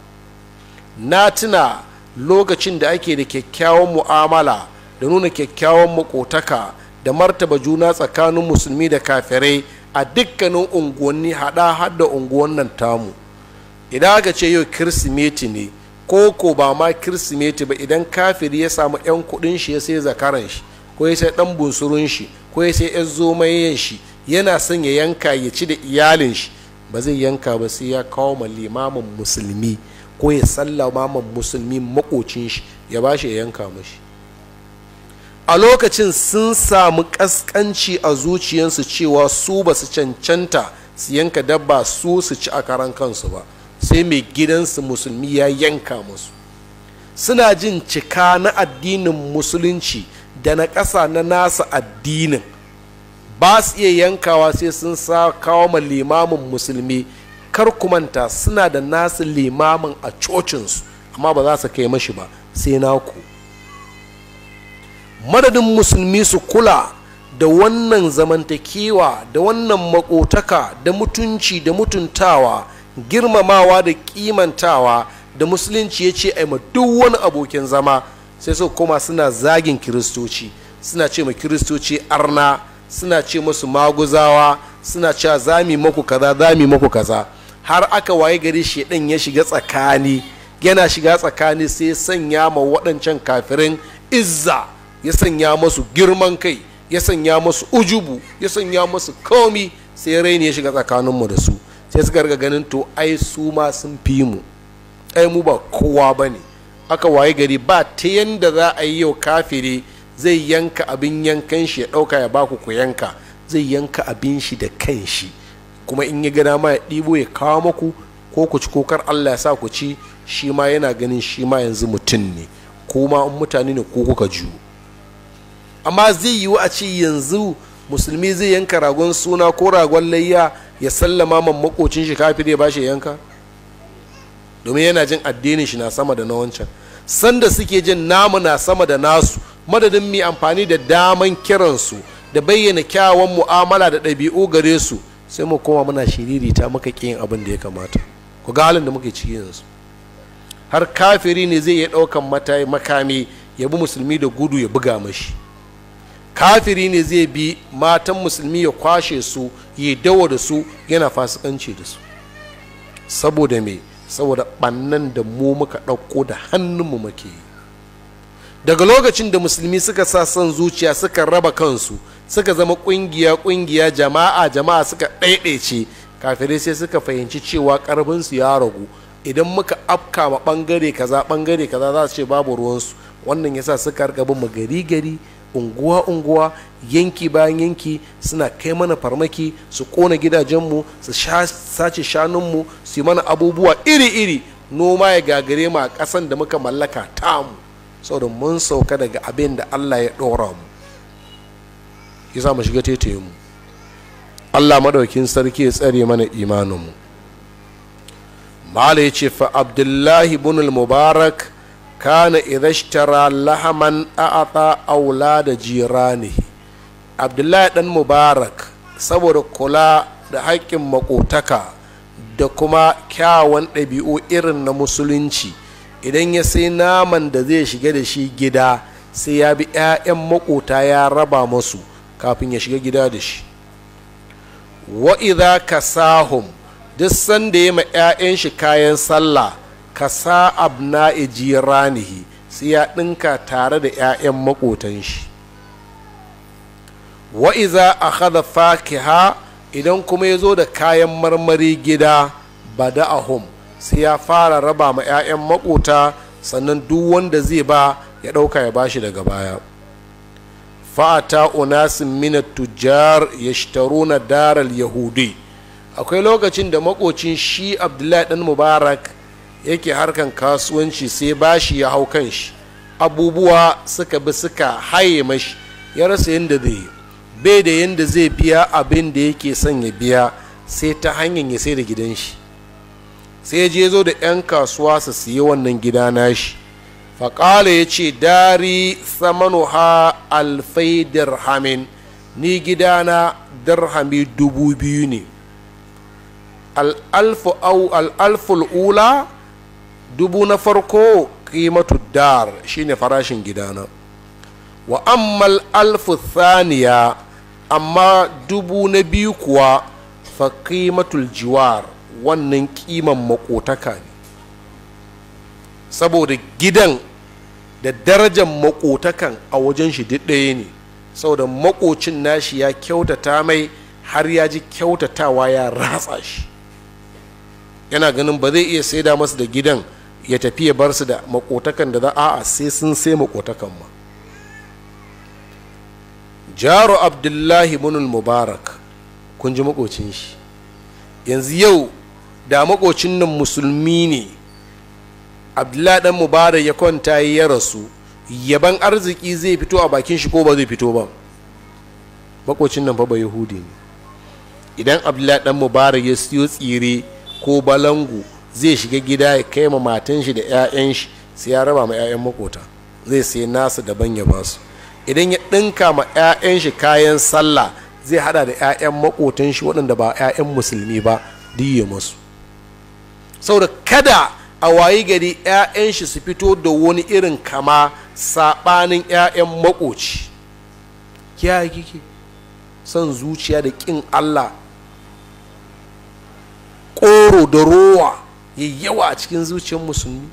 Na tuna lokacin da ake da kyakkyawan mu'amala da nuna kyakkyawan makotaka da martaba juna tsakanin musulmi da kafirai a dukkanin unguwanni, hada hada unguwan nan tamu. Idan aka ce yau Kirsimeti ne, Ko ko ba ma Kirsimeti ba, idan kafiri ya samu 'yan kudin shi ya sai zakaran shi, ko ya sai dan bunsurun shi, ko ya sai 'yan zomayen shi, yana son ya yanka ya ci da iyalin shi, ba zai yanka ba sai ya kawo ma limamin musulmi ko ya sallama ma musulmi makocin shi ya ba shi ya yanka mashi. A lokacin sun samu kaskanci a zuciyarsu cewa su ba su cancanta su yanka dabba su su ci a karan kansu ba, sai mai gidansu musulmi ya yanka musu. Suna jin cika na addinin musulunci da na ƙasa na nasa addinin, ba su iya yankawa sai sun sa kawo ma limamin musulmi. Kar ku manta suna da nasu limamin a cocinsu, amma ba za su kai mashi ba sai naku. Madadin musulmi su kula da wannan zamantakewa da wannan makotaka da mutunci da mutuntawa, girmamawa da kimantawa da musulunci ya ce ma duk wani abokin zama, sai su koma suna zagin kiristoci, suna ce ma kiristoci arna, suna ce masu maguzawa, suna cewa zami maku kaza, zami maku kaza. Har aka waye gari shedan ya shiga tsakani, yana shiga tsakani sai sanya ma waɗancan kafirin izza, ya sanya masu girman kai, ya sanya masu ujubu, ya sanya masu komi, sai raini ya shiga tsakaninmu da su. Sai suka riga ganin to ai su ma sun fi mu, ai mu ba kowa ba ne. Aka waye gari ba ta yanda za a yi yau kafiri zai yanka abin yankan shi ya ɗauka ya baku ku yanka, zai yanka abin shi da kan shi, kuma in ya gana ma ya ɗibo ya kawo maku ko ku ci ko kar Allah ya sa ku ci, shi ma yana ganin shi ma yanzu mutum ne, ko ma in mutane ne ko kuka juyo. Amma zai yiwu a ce yanzu musulmi zai yanka ragon suna ko ragon layya ya sallama man makocin shi kafiri ya bashi yanka? Domin yana jin addinin shi na sama da na wancan. Sanda suke jin namu na sama da nasu, madadin mai amfani da daman kiransu da bayyana kyawun mu'amala da ɗabi'u gare su, sai mu koma muna shiririta muka ƙi yin abin da ya kamata. Ku ga halin da muke ciki yanzu. Har kafiri ne zai iya ɗaukan makami ya bi musulmi da gudu ya buga mashi. Kafiri ne zai bi matan musulmi ya kwashe su, ya dawo da su, yana fasikanci da su. Saboda me? Saboda ɓannan da mu muka ɗauko da hannunmu muke yi. Daga lokacin da musulmi suka sa son zuciya suka raba kansu, suka zama ƙungiya ƙungiya, jama'a jama'a, suka ɗaiɗaice, kafirai sai suka fahimci cewa ƙarfinsu ya ragu. Idan muka afka ma ɓangare kaza ɓangare kaza za su ce babu ruwansu. Wannan yasa suka rika bin mu gari gari, unguwa unguwa, yanki bayan yanki, suna kai mana farmaki, su kona gidajenmu, su sace shanunmu, su yi mana abubuwa iri-iri. Noma ya gagare mu a ƙasan da muka mallaka tamu, saboda mun sauka daga abin da Allah ya ɗora mu. Yasa mu shiga tetaye mu. Allah madaukin sarki ya tsare mana imaninmu. Mala ya ce fa Abdullahi ibn al-Mubarak kana idha ishtara lahaman a'ata aulada jiranihi. Abdullahi dan Mubarak saboda kula da haƙƙin makotaka da kuma kyawun ɗabi'u irin na musulunci, idan ya sai naman da zai shiga da shi gida sai ya bi 'ya'yan makota ya raba masu kafin ya shiga gida da shi. Wa idha kasahum, duk sanda ya ma 'ya'yan shi kayan sallah, kasa abna'i jiranihi, sai ya ɗinka tare da 'ya'yan makotan shi. Wa iza akhadha fakiha, idan kuma ya zo da kayan marmari gida, bada'ahum, sai ya fara raba ma 'ya'yan makota, sannan duk wanda zai ba ya ɗauka ya bashi daga baya. Fa'ata unasin min at-tujjar yashtaruna daral yahudi. Akwai lokacin da makocin shi Abdullahi dan Mubarak yake harkan kasuwanci, sai bashi ya hau kan shi, abubuwa suka bi suka haye mashi, ya rasa yadda zai yi, bai da yadda zai biya abin da yake son ya biya sai ta hanyar ya sai da gidan shi. Sai ya je zo da 'yan kasuwa su siyi wannan gida nashi. Faƙala ya ce dari samanuha alfai dirhamin, ni gidana dirhami 2000 ne. Al'alfu au al'alful ula, 1000 na farko qimatu dar, shine farashin gidana. Wa ammal alfu thaniya, amma 1000 na biyu kuwa fa qimatul jiwar, wannan kiman makotaka ne. Saboda gidan da darajar makotakan a wajen shi duk ɗaya ne, saboda makocin nashi ya kyautata mai har ya ji kyautatawa ya ratsa shi. Yana ganin ba zai iya saida masu da gidan ya tafi ya bar su da makotakan da za a sai sun sai makotakan ma. Jaro Abdullahi ibn Mubarak, kun ji makocin shi. Yanzu yau da makocin nan musulmi ne, Abdullahi dan Mubarak ya kwanta ya rasu, yaban arziki zai fito a bakin shi ko ba zai fito ba? Makocin nan fa ba Yahudi ne. Idan Abdullahi dan Mubarak ya siyo tsire ko balangu, zai shiga gida ya kai ma matan shi da 'ya'yan shi, sai ya raba ma 'ya'yan makota, zai sai nasu daban ya ba su. Idan ya ɗinka ma 'ya'yan shi kayan sallah, zai hada da 'ya'yan makotan shi waɗanda ba 'ya'yan musulmi ba, diye masu. Saboda kada a wayi gari 'ya'yan shi su fito da wani irin kama saɓanin 'ya'yan makoci. Kiyaye kike son zuciya da ƙin Allah, ƙoro da rowa ya yawa a cikin zuciyar musulmi.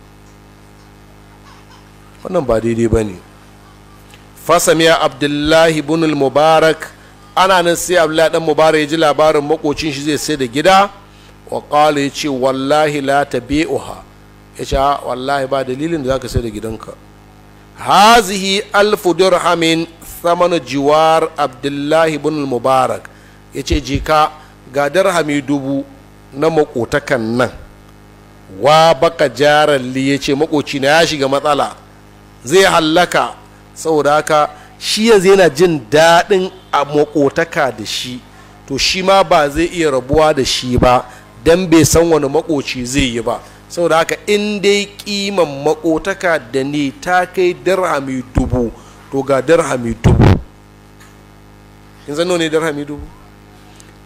Wannan ba daidai ba ne. Fasamiya Abdullahi ibn Mubarak, ana nan sai Abdullahi dan Mubarak ya ji labarin makocin shi zai sai da gida. Wa qala, ya ce wallahi la tabi'uha, ya ce wallahi ba dalilin da zaka sai da gidanka. Hazihi alfu dirhamin thamanu jiwar Abdullahi ibn Mubarak, ya ce jika ga dirhami 1000 na makotakan nan. Wa baka jaralli, ya ce makoci na ya shiga matsala, zai hallaka. Saboda haka shi yanzu yana jin daɗin a makotaka da shi, to shi ma ba zai iya rabuwa da shi ba, don bai san wani makoci zai yi ba. Saboda haka in dai kiman makotaka da ni ta kai dirhami 1000, to ga dirhami 1000. In zan ne dirhami 1000?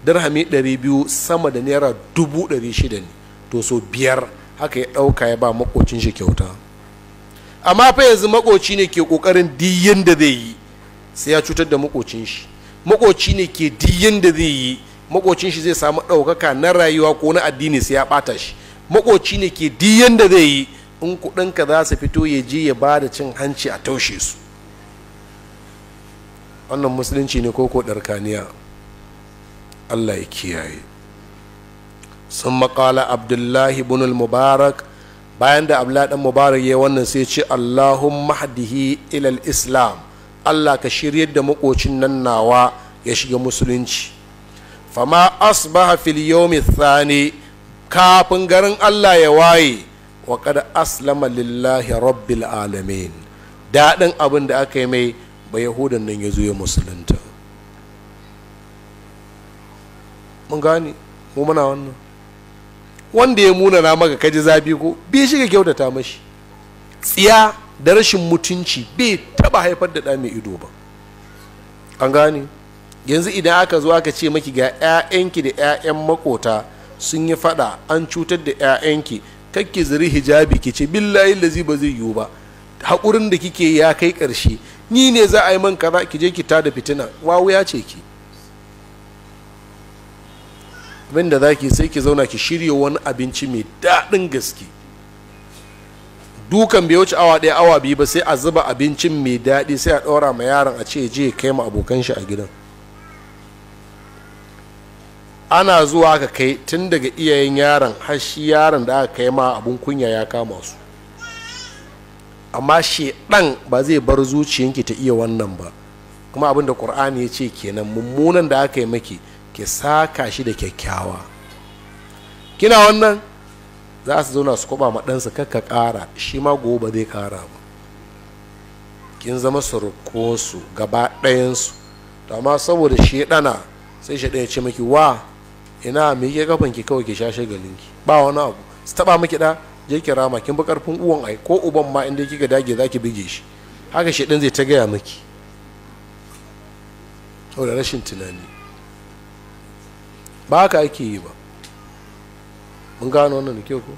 Dirhami 200 sama da naira 600 ne, to so 5 haka ya ɗauka ya ba makocin shi kyauta. Amma fa yanzu makoci ne ke kokarin diyan da zai yi sai ya cutar da makocin shi. Makoci ne ke diyan da zai yi, makocin shi zai samu ɗaukaka na rayuwa ko na addini sai ya ɓata shi. Makoci ne ke diyan da zai yi, in kuɗinka za su fito ya je ya ba da cin hanci a taushe su. Wannan musulunci ne ko ɗarkaniya? Allah ya kiyaye. Sun maƙala Abdullahi ibn Mubarak, bayan da Abdullahi dan Mubarak ya wannan sai ce Allahumma hadihi ilal Islam, Allah ka shiryar da makocin nan nawa ya shiga musulunci. Fama asbaha fil yawmi thani, kafin garin Allah ya waye, wa qad aslama lillahi rabbil alamin. Daɗin abin da aka yi mai, ba Yahudan nan ya zo ya musulunta. Mun gane mu muna wannan. Wanda ya munana maka kaji zafi ko bai shiga kyautata mashi. Tsiya da rashin mutunci bai taba haifar da ɗa mai ido ba. An gane? Yanzu idan aka zo aka ce maki ga 'ya'yanki da 'ya'yan makota sun yi fada, an cutar da 'ya'yanki, kakki zuri hijabi ki ce billahi lazi ba zai yiwu ba, haƙurin da kike ya kai ƙarshe, ni ne za a yi man kaza, ki je ki tada fitina. Wawu ya ce ki abinda za ki sai ki zauna ki shirya wani abinci mai daɗin gaske. Dukan bai wuce awa 1 awa 2 ba, sai a zuba abincin mai daɗi, sai a ɗora ma yaron a ce je kai ma abokan shi a gidan. Ana zuwa ka kai tun daga iyayen yaron har shi yaron da aka kai ma abun kunya ya kama su. Amma shedan ba zai bar zuciyanki ta iya wannan ba. Kuma abin da Qur'ani ya ce kenan, mummunan da aka yi maki ki saka shi da kyakkyawa. Kina wannan za su zauna su kwaba ma ɗansa kakka ƙara, shi ma gobe ba zai ƙara ba. Kin zama surukosu gaba ɗayansu. To amma saboda shedana sai shedan ya ce maki wa ina miƙe kafanki kawai ki sha shagalinki, ba wani abu. Su taba miki da je ki rama, kin bi karfin uwan ai ko uban ma inda kika dage zaki bige shi. Haka shedan zai ta gaya miki saboda rashin tunani. Ba haka ake yi ba. Mun gano wannan da kyau ko?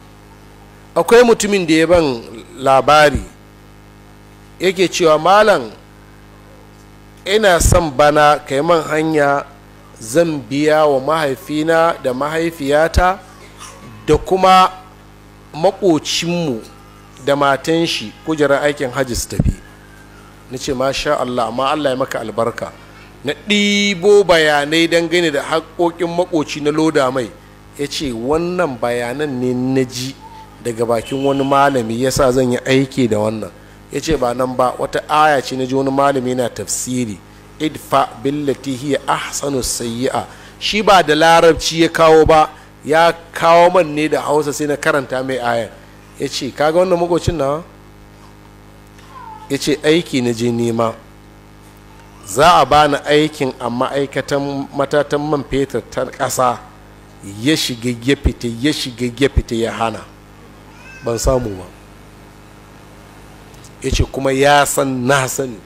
Akwai mutumin da ya ban labari yake cewa malam ina son bana kai man hanya zan biya wa mahaifina da mahaifiyata da kuma makocinmu da matan shi kujerar aikin hajji su tafi. Na ce masha Allah, amma Allah ya maka albarka. Na ɗibo bayanai dangane da haƙoƙin makoci na loda mai. Ya ce wannan bayanan ne na ji daga bakin wani malami, yasa zan yi aiki da wannan. Ya ce ba nan ba, wata aya ce na ji wani malami na tafsiri, idfa billati hiya ahsanu sayyi'a. Shi ba da larabci ya kawo ba, ya kawo man ne da Hausa, sai na karanta mai ayan. Ya ce kaga wannan makocin nawa? Ya ce aiki na je nema, za a bani aikin a ma'aikatan matatan man fetur ta ƙasa. Ya shiga ya fita, ya shiga ya fita, ya hana, ban samu ba. Ya ce kuma ya san na sani.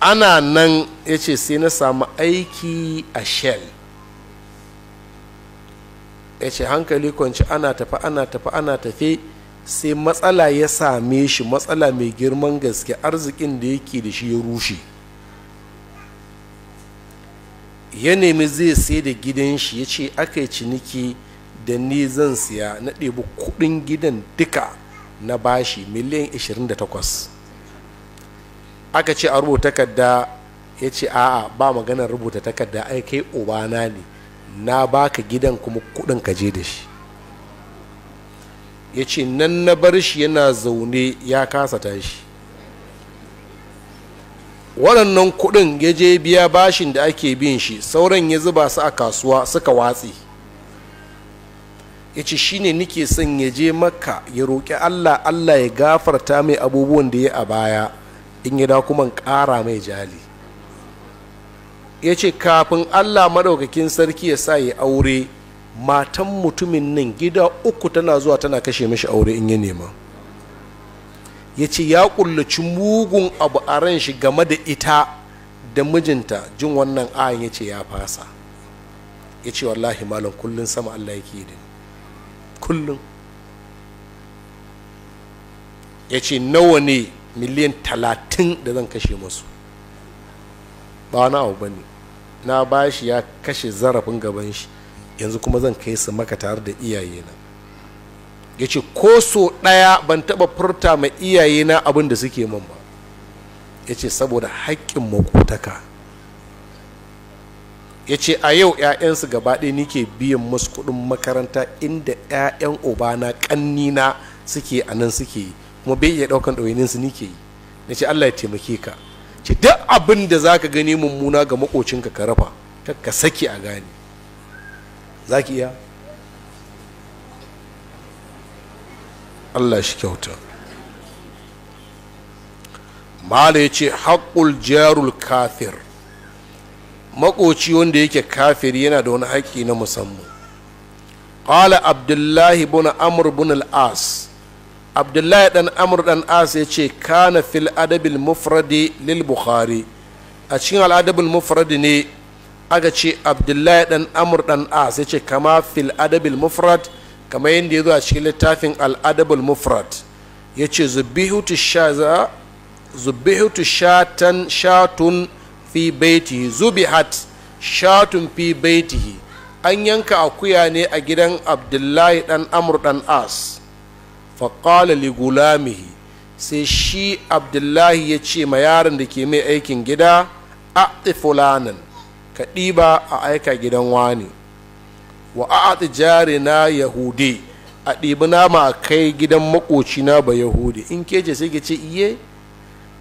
Ana nan ya ce sai na samu aiki a Shell. Ya ce hankali kwanci, ana tafi ana tafi ana tafi, sai matsala ya same shi, matsala mai girman gaske. Arzikin da yake da shi ya rushe. Ya nemi zai sai da gidan shi, ya ce aka yi ciniki da ni zan siya, na ɗebi kuɗin gidan duka na bashi miliyan 28. Aka ce a rubuta takarda, ya ce a'a ba maganar rubuta takarda, ai kai ubana ne, na baka gidan kuma kuɗin ka je da shi. Ya ce nan na bar shi yana zaune ya kasa tashi. Waɗannan kuɗin ya je biya bashin da ake bin shi, sauran ya zuba su a kasuwa suka watse. Ya ce shi ne nike son ya je Makka ya roƙi Allah, Allah ya gafarta mai abubuwan da ya a baya, in ya da kuma ƙara mai jali. Ya ce kafin Allah maɗaukakin sarki ya sa ya aure, matan mutumin nan gida uku tana zuwa tana kashe mishi aure in ya nema. Ya ce ya ƙullaci mugun abu a ran shi game da ita da mijinta. Jin wannan ayin ya ce ya fasa. Ya ce wallahi malam kullum sama Allah yake da ni kullum. Ya ce nawa ne miliyan 30 da zan kashe masu, ba wani abu bane, na bashi ya kashe zarafin gaban shi, yanzu kuma zan kai su Maka tare da iyayena. Ya ce ko so ɗaya ban taɓa furta ma iyayena abin da suke min ba. Ya ce saboda haƙƙin makotaka. Ya ce a yau 'ya'yansu gaba ɗaya nike biyan masu kuɗin makaranta inda 'ya'yan ubana ƙannina suke a nan suke yi, kuma bai iya ɗaukan ɗawaininsu nike yi. Na ce Allah ya taimake ka. Ce duk abin da za ka gani mummuna ga makocinka ka rafa, ka saki a gane. Za ki iya? Allah shi kyauta. Mala ya ce haƙƙul jarul kafir, makoci wanda yake kafiri yana da wani haƙƙi na musamman. Qala Abdullahi bin Amr bin al-As, Abdullahi dan Amr dan As ya ce kana fil adabil mufradi lil Bukhari. A cikin al-adabil mufradi ne aka ce Abdullahi dan Amr dan As ya ce kama fil adabil mufrad, kama yadda ya zo a cikin littafin al-adabul mufrad. Ya ce zubihutu shatan shatun fi baitihi, zubihat shatun fi baitihi, an yanka akuya ne a gidan Abdullahi dan Amr dan As. Faƙala li gulamihi, sai shi Abdullahi ya ce ma yaron da ke mai aikin gida, a'ti fulanan, ka ɗiba a aika gidan wani, wa a'ti jarina yahudi, a ɗibi nama a kai gidan maƙocina ba yahudi. In ke ce sai ke ce iye,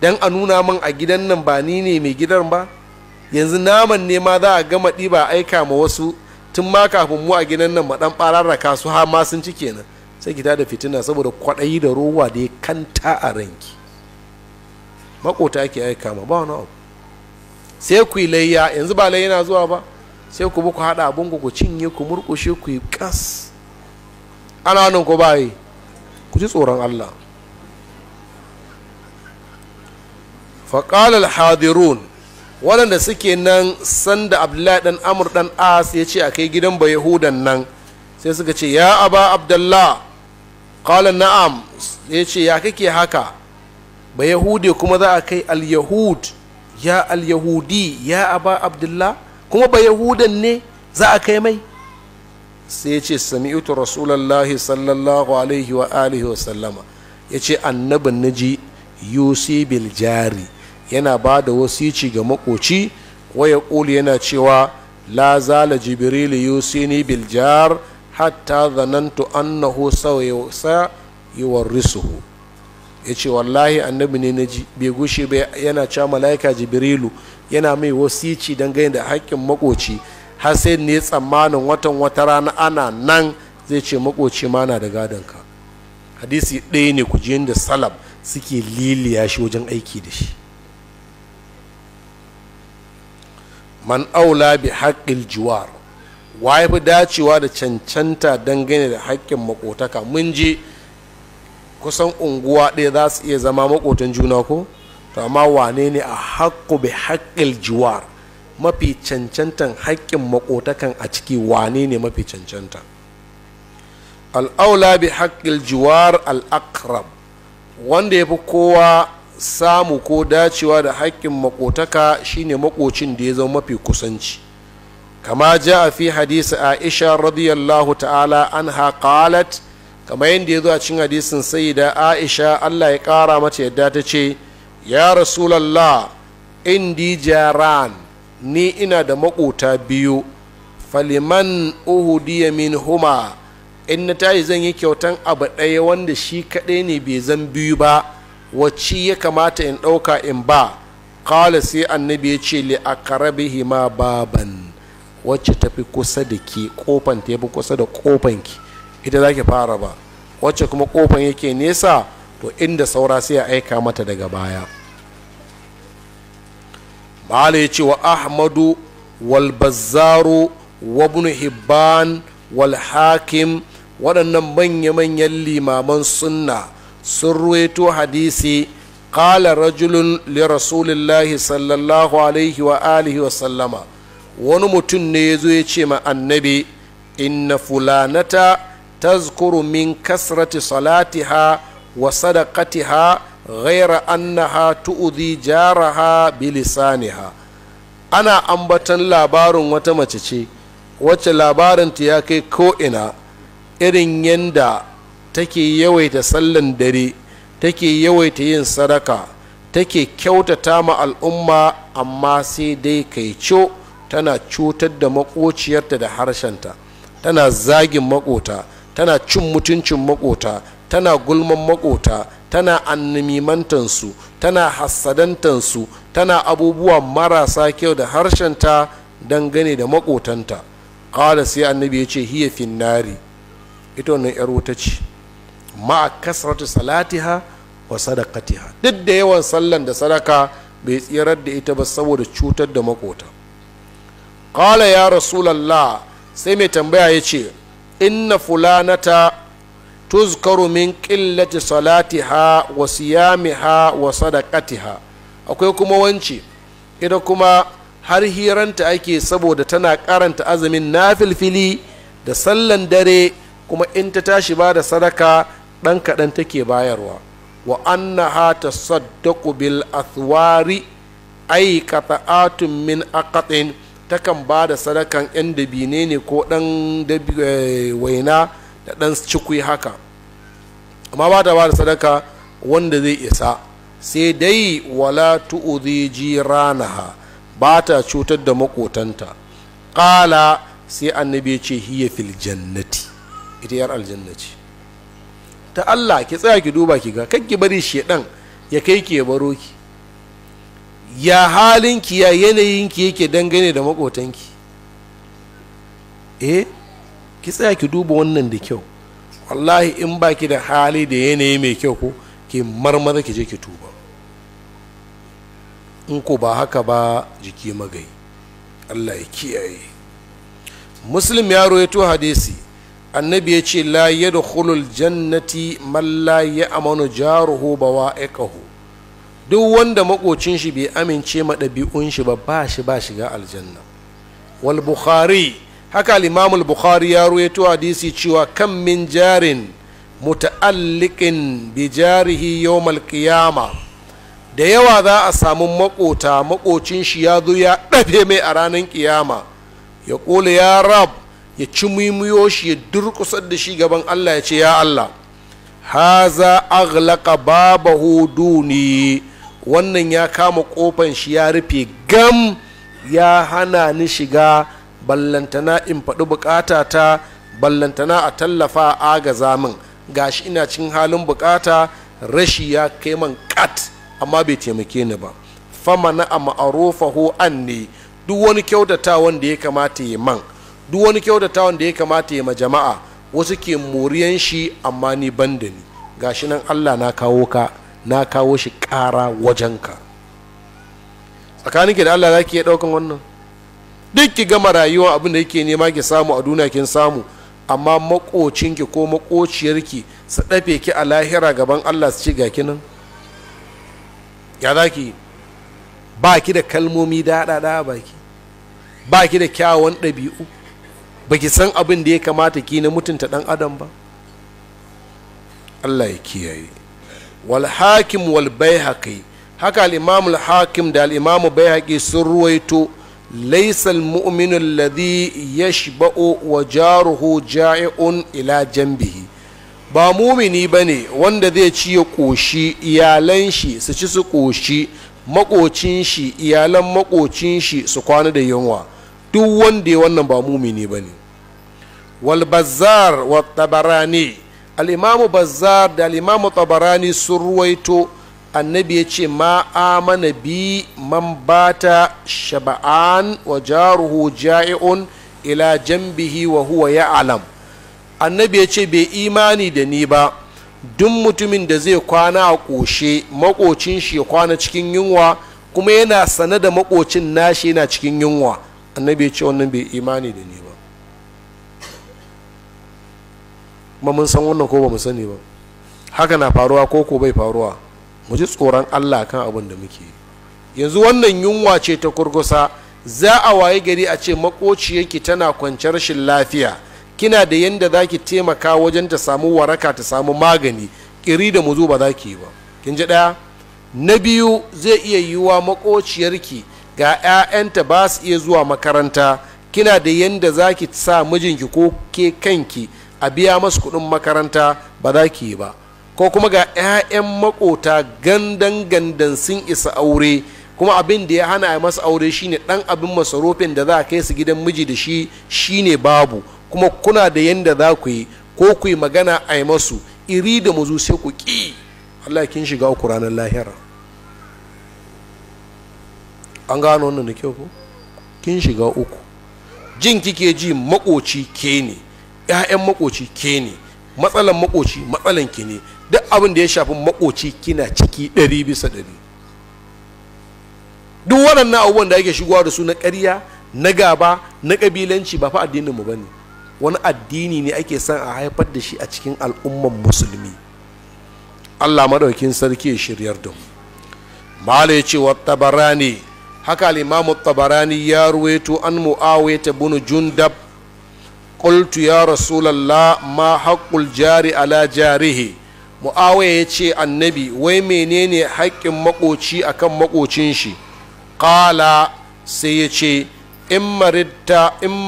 dan a nuna min a gidan nan ba ni ne mai gidan ba, yanzu naman ne ma za a gama ɗiba aika ma wasu tun ma kafin mu a gidan nan ma ɗan ɓararraka su har ma sun ci kenan. Sai ki tada fitina saboda kwaɗayi da rowa da ya kanta a ranki. Makota ake aika ma ba wani abu. Sai ku yi layya, yanzu ba layya na zuwa ba, sai ku bi ku haɗa abin ku cinye ku murƙushe ku yi ƙas. Ana nan ko ba yi? Ku ji tsoron Allah. Faƙalar hadirun, waɗanda suke nan sanda Abdullahi ɗan Amr ɗan As ya ce a kai gidan ba Yahudan nan, sai suka ce ya aba Abdullah, qala na'am. Ya ce ya kake haka, ba Yahude kuma za a kai al-Yahud, ya al-Yahudi, ya aba Abdullah, kuma ba Yahudan ne za a kai mai? Sai ya ce sami'tu rasulullahi sallallahu alaihi wa alihi wa sallama, ya ce annabin naji yusi bil jari, yana ba da wasici ga makoci, waya ƙuli yana cewa la zala jibril yusini bil jar hatta zanantu annahu sa yuwarrisuhu. Ya ce wallahi annabi ne naji bai gushe ba yana cewa malaika jibrilu yana mai wasici dangane da haƙƙin makoci, har sai ne tsammanin watan wata rana ana nan zai ce makoci ma na da gadonka. Hadisi ɗaya ne ku ji yadda salaf suke liliya shi wajen aiki da shi. Man aula bi haƙƙil jiwar, wa ya fi dacewa da cancanta dangane da haƙƙin makotaka? Mun je kusan unguwa ɗaya za su iya zama makotan juna ko? To amma wane ne a haƙƙu bi haƙƙil jiwar, mafi cancantan haƙƙin makotakan a ciki wane ne mafi cancanta? Al'aula bi haƙƙil jiwar al'akrab, wanda ya fi kowa samu ko dacewa da haƙƙin makotaka shine makocin da ya zama mafi kusanci. Kama ja a fi hadisi Aisha radiyallahu ta'ala anha qalat, kama yadda ya zo a cikin hadisin sayyida Aisha Allah ya ƙara mata yadda ta ce, ya Rasulallah, indi jaran, ni ina da makota biyu, faliman uhudiya min huma, in na tashi zan yi kyautan abu ɗaya wanda shi kaɗai ne bai zan biyu ba, wacce ya kamata in ɗauka in ba? Kala sai annabi ya ce li aqrabihima baban, wacce tafi kusa da ke, kofan ta yafi kusa da kofan ki, ita zaki fara ba. Wacce kuma kofan yake nesa, to inda saura sai ya aika mata daga baya. Mala ya ce wa Ahmadu wal Bazzaru wa Ibn Hibban wal Hakim, waɗannan manya-manyan limaman sunna sun ruwaito hadisi. Qala rajulun li rasulillahi sallallahu alaihi wa alihi wa sallama, wani mutum ne ya zo ya ce ma annabi, inna fulanata tazkuru min kasrati salatiha wa sadaqatiha ghaira annaha tu'dhi jaraha bilisaniha. Ana ambatan labarin wata mace ce wacce labarinta ya kai ko'ina, irin yanda take yawaita sallan dare, take yawaita yin sadaka, take kyautata ma al'umma, amma sai dai kai co tana cutar da makociyarta da harshenta, tana zagin makota, tana cin mutuncin makota, tana gulman makota, tana annamimantansu, tana hassadantansu, tana abubuwa marasa kyau da harshenta dangane da makotanta. Qala sai annabi ya ce hiya finnari, ita wannan yar wuta ce, ma kasratu salatiha wa sadaqatiha, duk da yawan sallan da sadaka bai tsirar da ita ba saboda cutar da makota. Qala ya rasulallah, sai mai tambaya ya ce inna fulanata tuzkaru min qillati salatiha wa siyamiha wa sadaqatiha. Akwai kuma wance, ita kuma har hiranta ake saboda tana karanta azumin nafilfili da sallan dare, kuma in ta tashi ba da sadaka ɗan kaɗan take bayarwa. Wa annaha tasaddaqu bil athwari ay qata'atun min aqatin, takan ba da sadakan yan dabine ne ko ɗan waina da ɗan cikui haka, amma ba ta ba da sadaka wanda zai isa. Sai dai wala tu'udhi jiranaha, ba ta cutar da makotanta. Qala sai annabi ya ce hiya fil jannati, ita yar aljanna ce. Ta Allah ki tsaya ki duba ki ga, kar ki bari shedan ya kai ki ya baro ki. Ya halinki ya yanayinki yake dangane da makotanki? Ki tsaya ki duba wannan da kyau. Wallahi in baki da hali da yanayi mai kyau ko ki marmaza ki je ki tuba. In ko ba haka ba jiki magai. Allah ya kiyaye. Muslim ya rawaito hadisi, annabi ya ce la yadkhulul jannati man la ya'manu jaruhu bawa'iqahu. Duk wanda makocin shi bai amince ma ɗabi'un shi ba, ba shi ba shiga aljanna. Wal Bukhari, haka al-Imam al-Bukhari ya rawaito hadisi cewa kam min jarin muta'alliqin bi jarihi yawm al-qiyama, da yawa za a samu makota makocin shi ya zo ya dafe mai a ranar kiyama, ya kula ya rab, Ya ci muimiyo shi, ya durkusar da shi gaban Allah, ya ce, ya Allah, haza aghlaqa babahu duni, wannan ya kama kofan shi ya rufe gam, ya hana ni shiga, ballantana in faɗi bukata ta, ballantana a tallafa agaza min, gashi ina cikin halin bukata, rashi ya kai man kat, amma bai taimake ni ba. Fama na a ma'arufahu anni, duk wani kyautata wanda ya kamata ya man, duk wani kyautata wanda ya kamata ya ma jama'a, wasu ke moriyan shi amma ni ban da ni, gashi nan Allah na kawo ka, na kawo shi ƙara wajenka. Tsakaninki da Allah za ki iya ɗaukan wannan? Duk ki gama rayuwa abin da yake nema ki samu a duniya kin samu, amma makocinki ko makociyarki su ɗafe ki a lahira gaban Allah su ce ga ki nan. Ya za ki? Ba ki da kalmomi daɗaɗa baki, ba ki da kyawawan ɗabi'u, ba ki san abin da ya kamata ki na mutunta ɗan adam ba. Allah ya kiyaye. Wal hakim wal baihaqi, haka al-imam al-hakim da al-imam baihaqi sun ruwaito, laysa al-mu'minu alladhi yashba'u wa jaruhu ja'i'un ila janbihi. Ba mumini bane wanda zai ci ya koshi, iyalan shi su ci su koshi, makocin shi, iyalan makocin shi su kwana da yunwa. Duk wanda ya wannan ba mumini bane. Wal bazzar wa tabarani, al-imam bazzar da al-imam tabarani sun ruwaito, annabi ya ce ma amana bi man bata shaba'an wa jaruhu ja'i'un ila janbihi wa huwa ya'lam. Annabi ya ce bai imani da ni ba duk mutumin da zai kwana a ƙoshe, makocin shi ya kwana cikin yunwa, kuma yana sane da makocin nashi yana cikin yunwa. Annabi ya ce wannan bai imani da ni ba. Kuma mun san wannan ko ba mu sani ba? Haka na faruwa ko ko bai faruwa? Mu ji tsoron Allah kan abin da muke yi. Yanzu wannan yunwa ce ta kurkusa, za a waye gari a ce makociyarki tana kwanciyar rashin lafiya, kina da yanda za ki taimaka wajen ta samu waraka, ta samu magani, ƙiri da muzu ba za ki yi ba. Kin ji ɗaya? Na biyu, zai iya yiwuwa makociyarki ga 'ya'yanta ba su iya zuwa makaranta, kina da yanda za ki sa mijinki ko ke kanki a biya masu kuɗin makaranta, ba za ki yi ba. Ko kuma ga 'ya'yan makota gandan gandan sun isa aure, kuma abin da ya hana a masa aure shine ɗan abin masarufin da za a kai su gidan miji da shi shine babu, kuma kuna da yanda za ku yi ko ku yi magana a yi masu iri da muzu sai ku ƙi. Allah kin shiga uku ranar lahira. An gano wannan da kyau ko? Kin shiga uku. Jin kike ji makoci ke ne, 'ya'yan makoci ke ne, matsalan makoci matsalan ki ne, duk abin da ya shafi makoci kina ciki 100%. Duk waɗannan abubuwan da ake shigowa da su na ƙarya, na gaba, na ƙabilanci ba fa addinin mu bane. Wani addini ne ake son a haifar da shi a cikin al'umman musulmi. Allah madaukin sarki ya shiryar da mu. Mala ya ce wa Tabarani, haka al-Imam Tabarani ya ruwaito an Muawiyah ibn Jundab, qultu ya Rasulullah ma haqqul jari ala jarihi. Muawiya ya ce annabi wai menene haƙƙin makoci akan makocin shi? Qala, sai ya ce in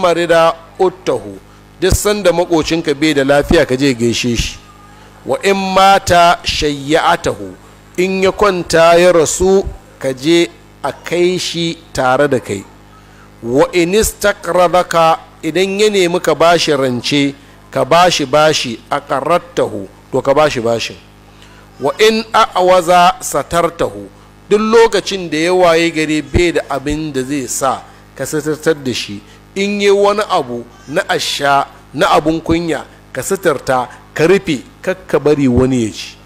marida uttahu, duk sanda makocinka bai da lafiya ka je gaishe shi. Wa in mata shayya'atahu, in ya kwanta ya rasu ka je a kai shi tare da kai. Wa in istaqradaka, idan ya nemi ka bashi rance ka bashi bashi, aqarrattahu, to ka bashi bashin. Wa in a'waza satartahu, duk lokacin da ya waye gari bai da abin da zai sa ka sitartar da shi, in yi wani abu na asha na abun kunya ka sitarta ka rufe, kakka bari wani ya ci.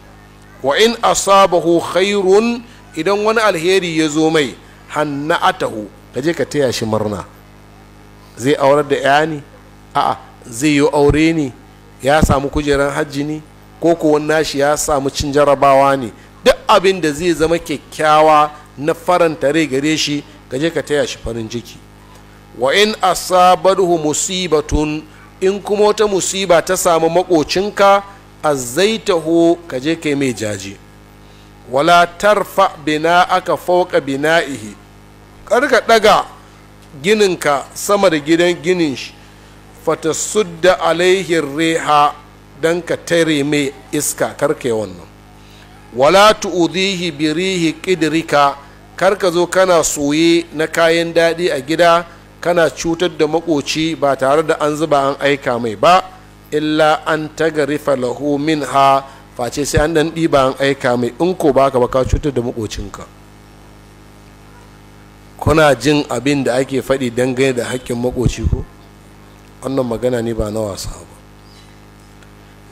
Wa in asabahu khairun, idan wani alheri ya zo mai, hanna'atahu, ka je ka taya shi murna. Zai aurar da ya ne? A'a, zai yi aure ne? Ya samu kujeran hajji ne? Ko kuwa nashi ya samu cin jarabawa ne? Duk abin da zai zama kyakkyawa na faranta rai gare shi, ka je ka taya shi farin ciki. Wa in asabarhu musibatun, in kuma wata musiba ta samu makocinka, azzaitahu, ka je kai mai jaji. Wala tarfa bina'aka fawqa bina'ihi, kar ka daga gininka sama da gidan ginin shi. Fatasudda alaihi riha, dan ka tare mai iska, karka yi wannan. Wala tu'udhihi bi rihi qidrika, karka zo kana soye na kayan daɗi a gida kana cutar da makoci ba tare da an zuba an aika mai ba, illa an tagarifa lahu minha, face sai an dan ɗiba an aika mai. In ko baka ba, ka cutar da makocinka. Kuna jin abin da ake faɗi dangane da haƙƙin makoci ko? Wannan magana ne ba na wasa ba.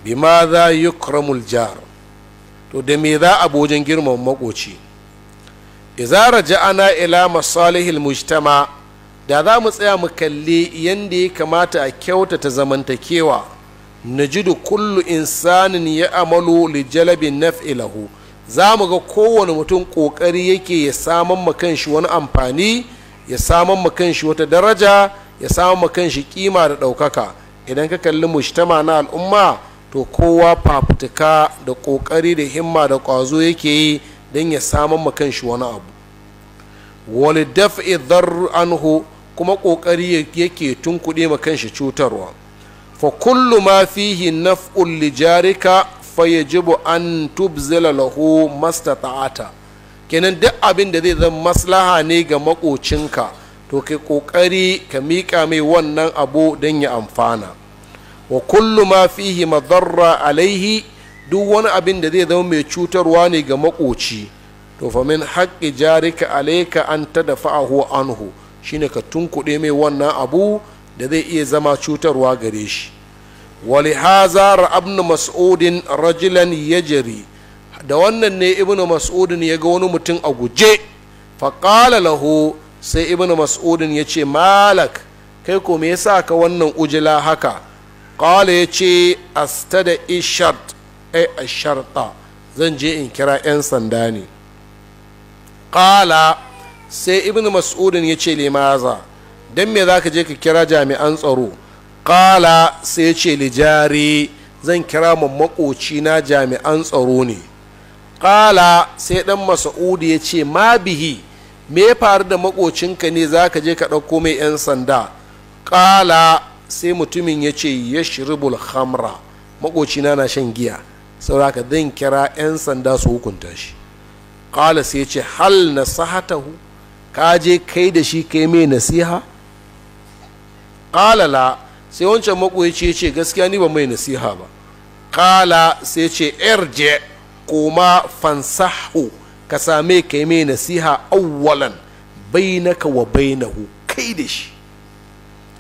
Bima za yukramul jar, to da me za a wajen girmama makoci? Idza raja'ana ila masalihil mujtama, da za mu tsaya mu kalli yanda ya kamata a kyautata zamantakewa, najidu kullu insanin ya amalu li jalabi naf'i lahu, za mu ga kowane mutum kokari yake ya saman ma kanshi wani amfani, ya saman ma kanshi wata daraja, ya saman ma kanshi kima da ɗaukaka. Idan ka kalli mujtama na al'umma, to kowa fafutuka da kokari da himma da ƙwazo yake yi don ya saman ma kanshi wani abu. Wali daf'i dharr anhu, kuma kokari yake tunkuɗe ma kanshi cutarwa. Fa kullu ma fihi naf'un li jarika fa yajibu an tubzila lahu mastata'ata. Kenan duk abin da zai zama maslaha ne ga makocinka, to kai kokari ka miƙa mai wannan abu don ya amfana. Wa kullu ma fihi madarra alaihi, duk wani abin da zai zama mai cutarwa ne ga makoci, to fa min haqqi jarika alayka an tadfa'ahu anhu, shine ka tunkuɗe mai wannan abu da zai iya zama cutarwa gare shi. Walihaza ra'a ibn mas'udin rajulan yajri, da wannan ne ibn mas'udin ya ga wani mutum a guje, fa qala lahu, sai ibn mas'udin ya ce, malak, kai ko me yasa ka wannan ujila haka? Qala, ya ce, astada ishart ai asharta, zan je in kira 'yan sanda ne. Qala, sai ibn mas'udin ya ce, limaza, don me za ka je ka kira jami'an tsaro? Qala, sai ya ce, lijari, zan kira ma makoci na jami'an tsaro ne. Qala, sai dan mas'udi ya ce, ma bihi, me ya faru da makocinka ne za ka je ka ɗauko mai 'yan sanda? Qala, sai mutumin ya ce, yashribul khamra, makocina na shan giya, saboda zan kira 'yan sanda su hukunta shi. Qala, sai ya ce, hal nasahatahu, ka je kai da shi kai mai nasiha? Qala la, sai wancan makoci ya ce, gaskiya ni ba mai nasiha ba. Qala, sai ce, irje, koma, fansahu, ka same kai mai nasiha awwalan bainaka wa bainahu, kai da shi,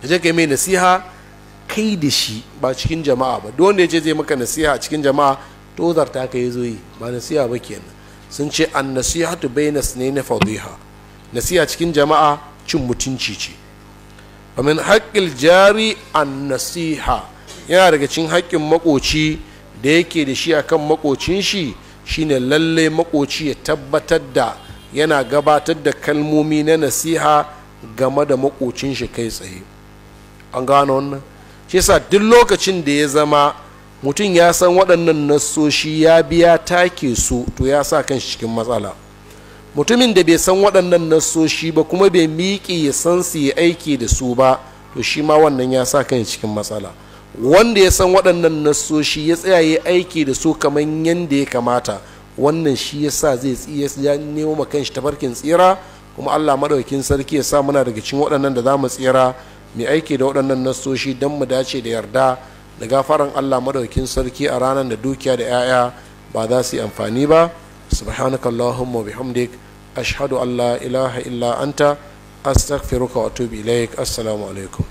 je kai mai nasiha kai da shi, ba cikin jama'a ba. Duk wanda ya ce zai maka nasiha cikin jama'a, to zarta ka yi zo yi, ba nasiha ba kenan. Sun ce an nasihatu baina sunaini fadiha, nasiha cikin jama'a cin mutunci ce. Wa min haqqil jari an nasiha, yana daga cikin haƙƙin makoci da yake da shi akan makocin shi, shine lalle makoci ya tabbatar da yana gabatar da kalmomi na nasiha game da makocin shi kai tsaye. An gano wannan? Shi yasa duk lokacin da ya zama mutum ya san waɗannan nassoshi ya biya take su, to ya sa kan shi cikin matsala. Mutumin da bai san waɗannan nassoshi ba kuma bai miƙe ya san su yi aiki da su ba, to shi ma wannan ya sa kan cikin matsala. Wanda ya san waɗannan nassoshi ya tsaya ya aiki da su kamar yadda ya kamata, wannan shi ya sa zai ya nemo ma kanshi tafarkin tsira. Kuma Allah madaukakin sarki ya sa muna daga cikin waɗannan da za mu tsira, mai aiki da waɗannan nassoshi don mu dace da yarda da gafaran Allah madaukakin sarki a ranar da dukiya da 'ya'ya ba za su yi amfani ba. Subhanakallahumma bihamdik, ashhadu an la ilaha illa anta, astaghfiruka wa atubu ilaik. Assalamu alaikum.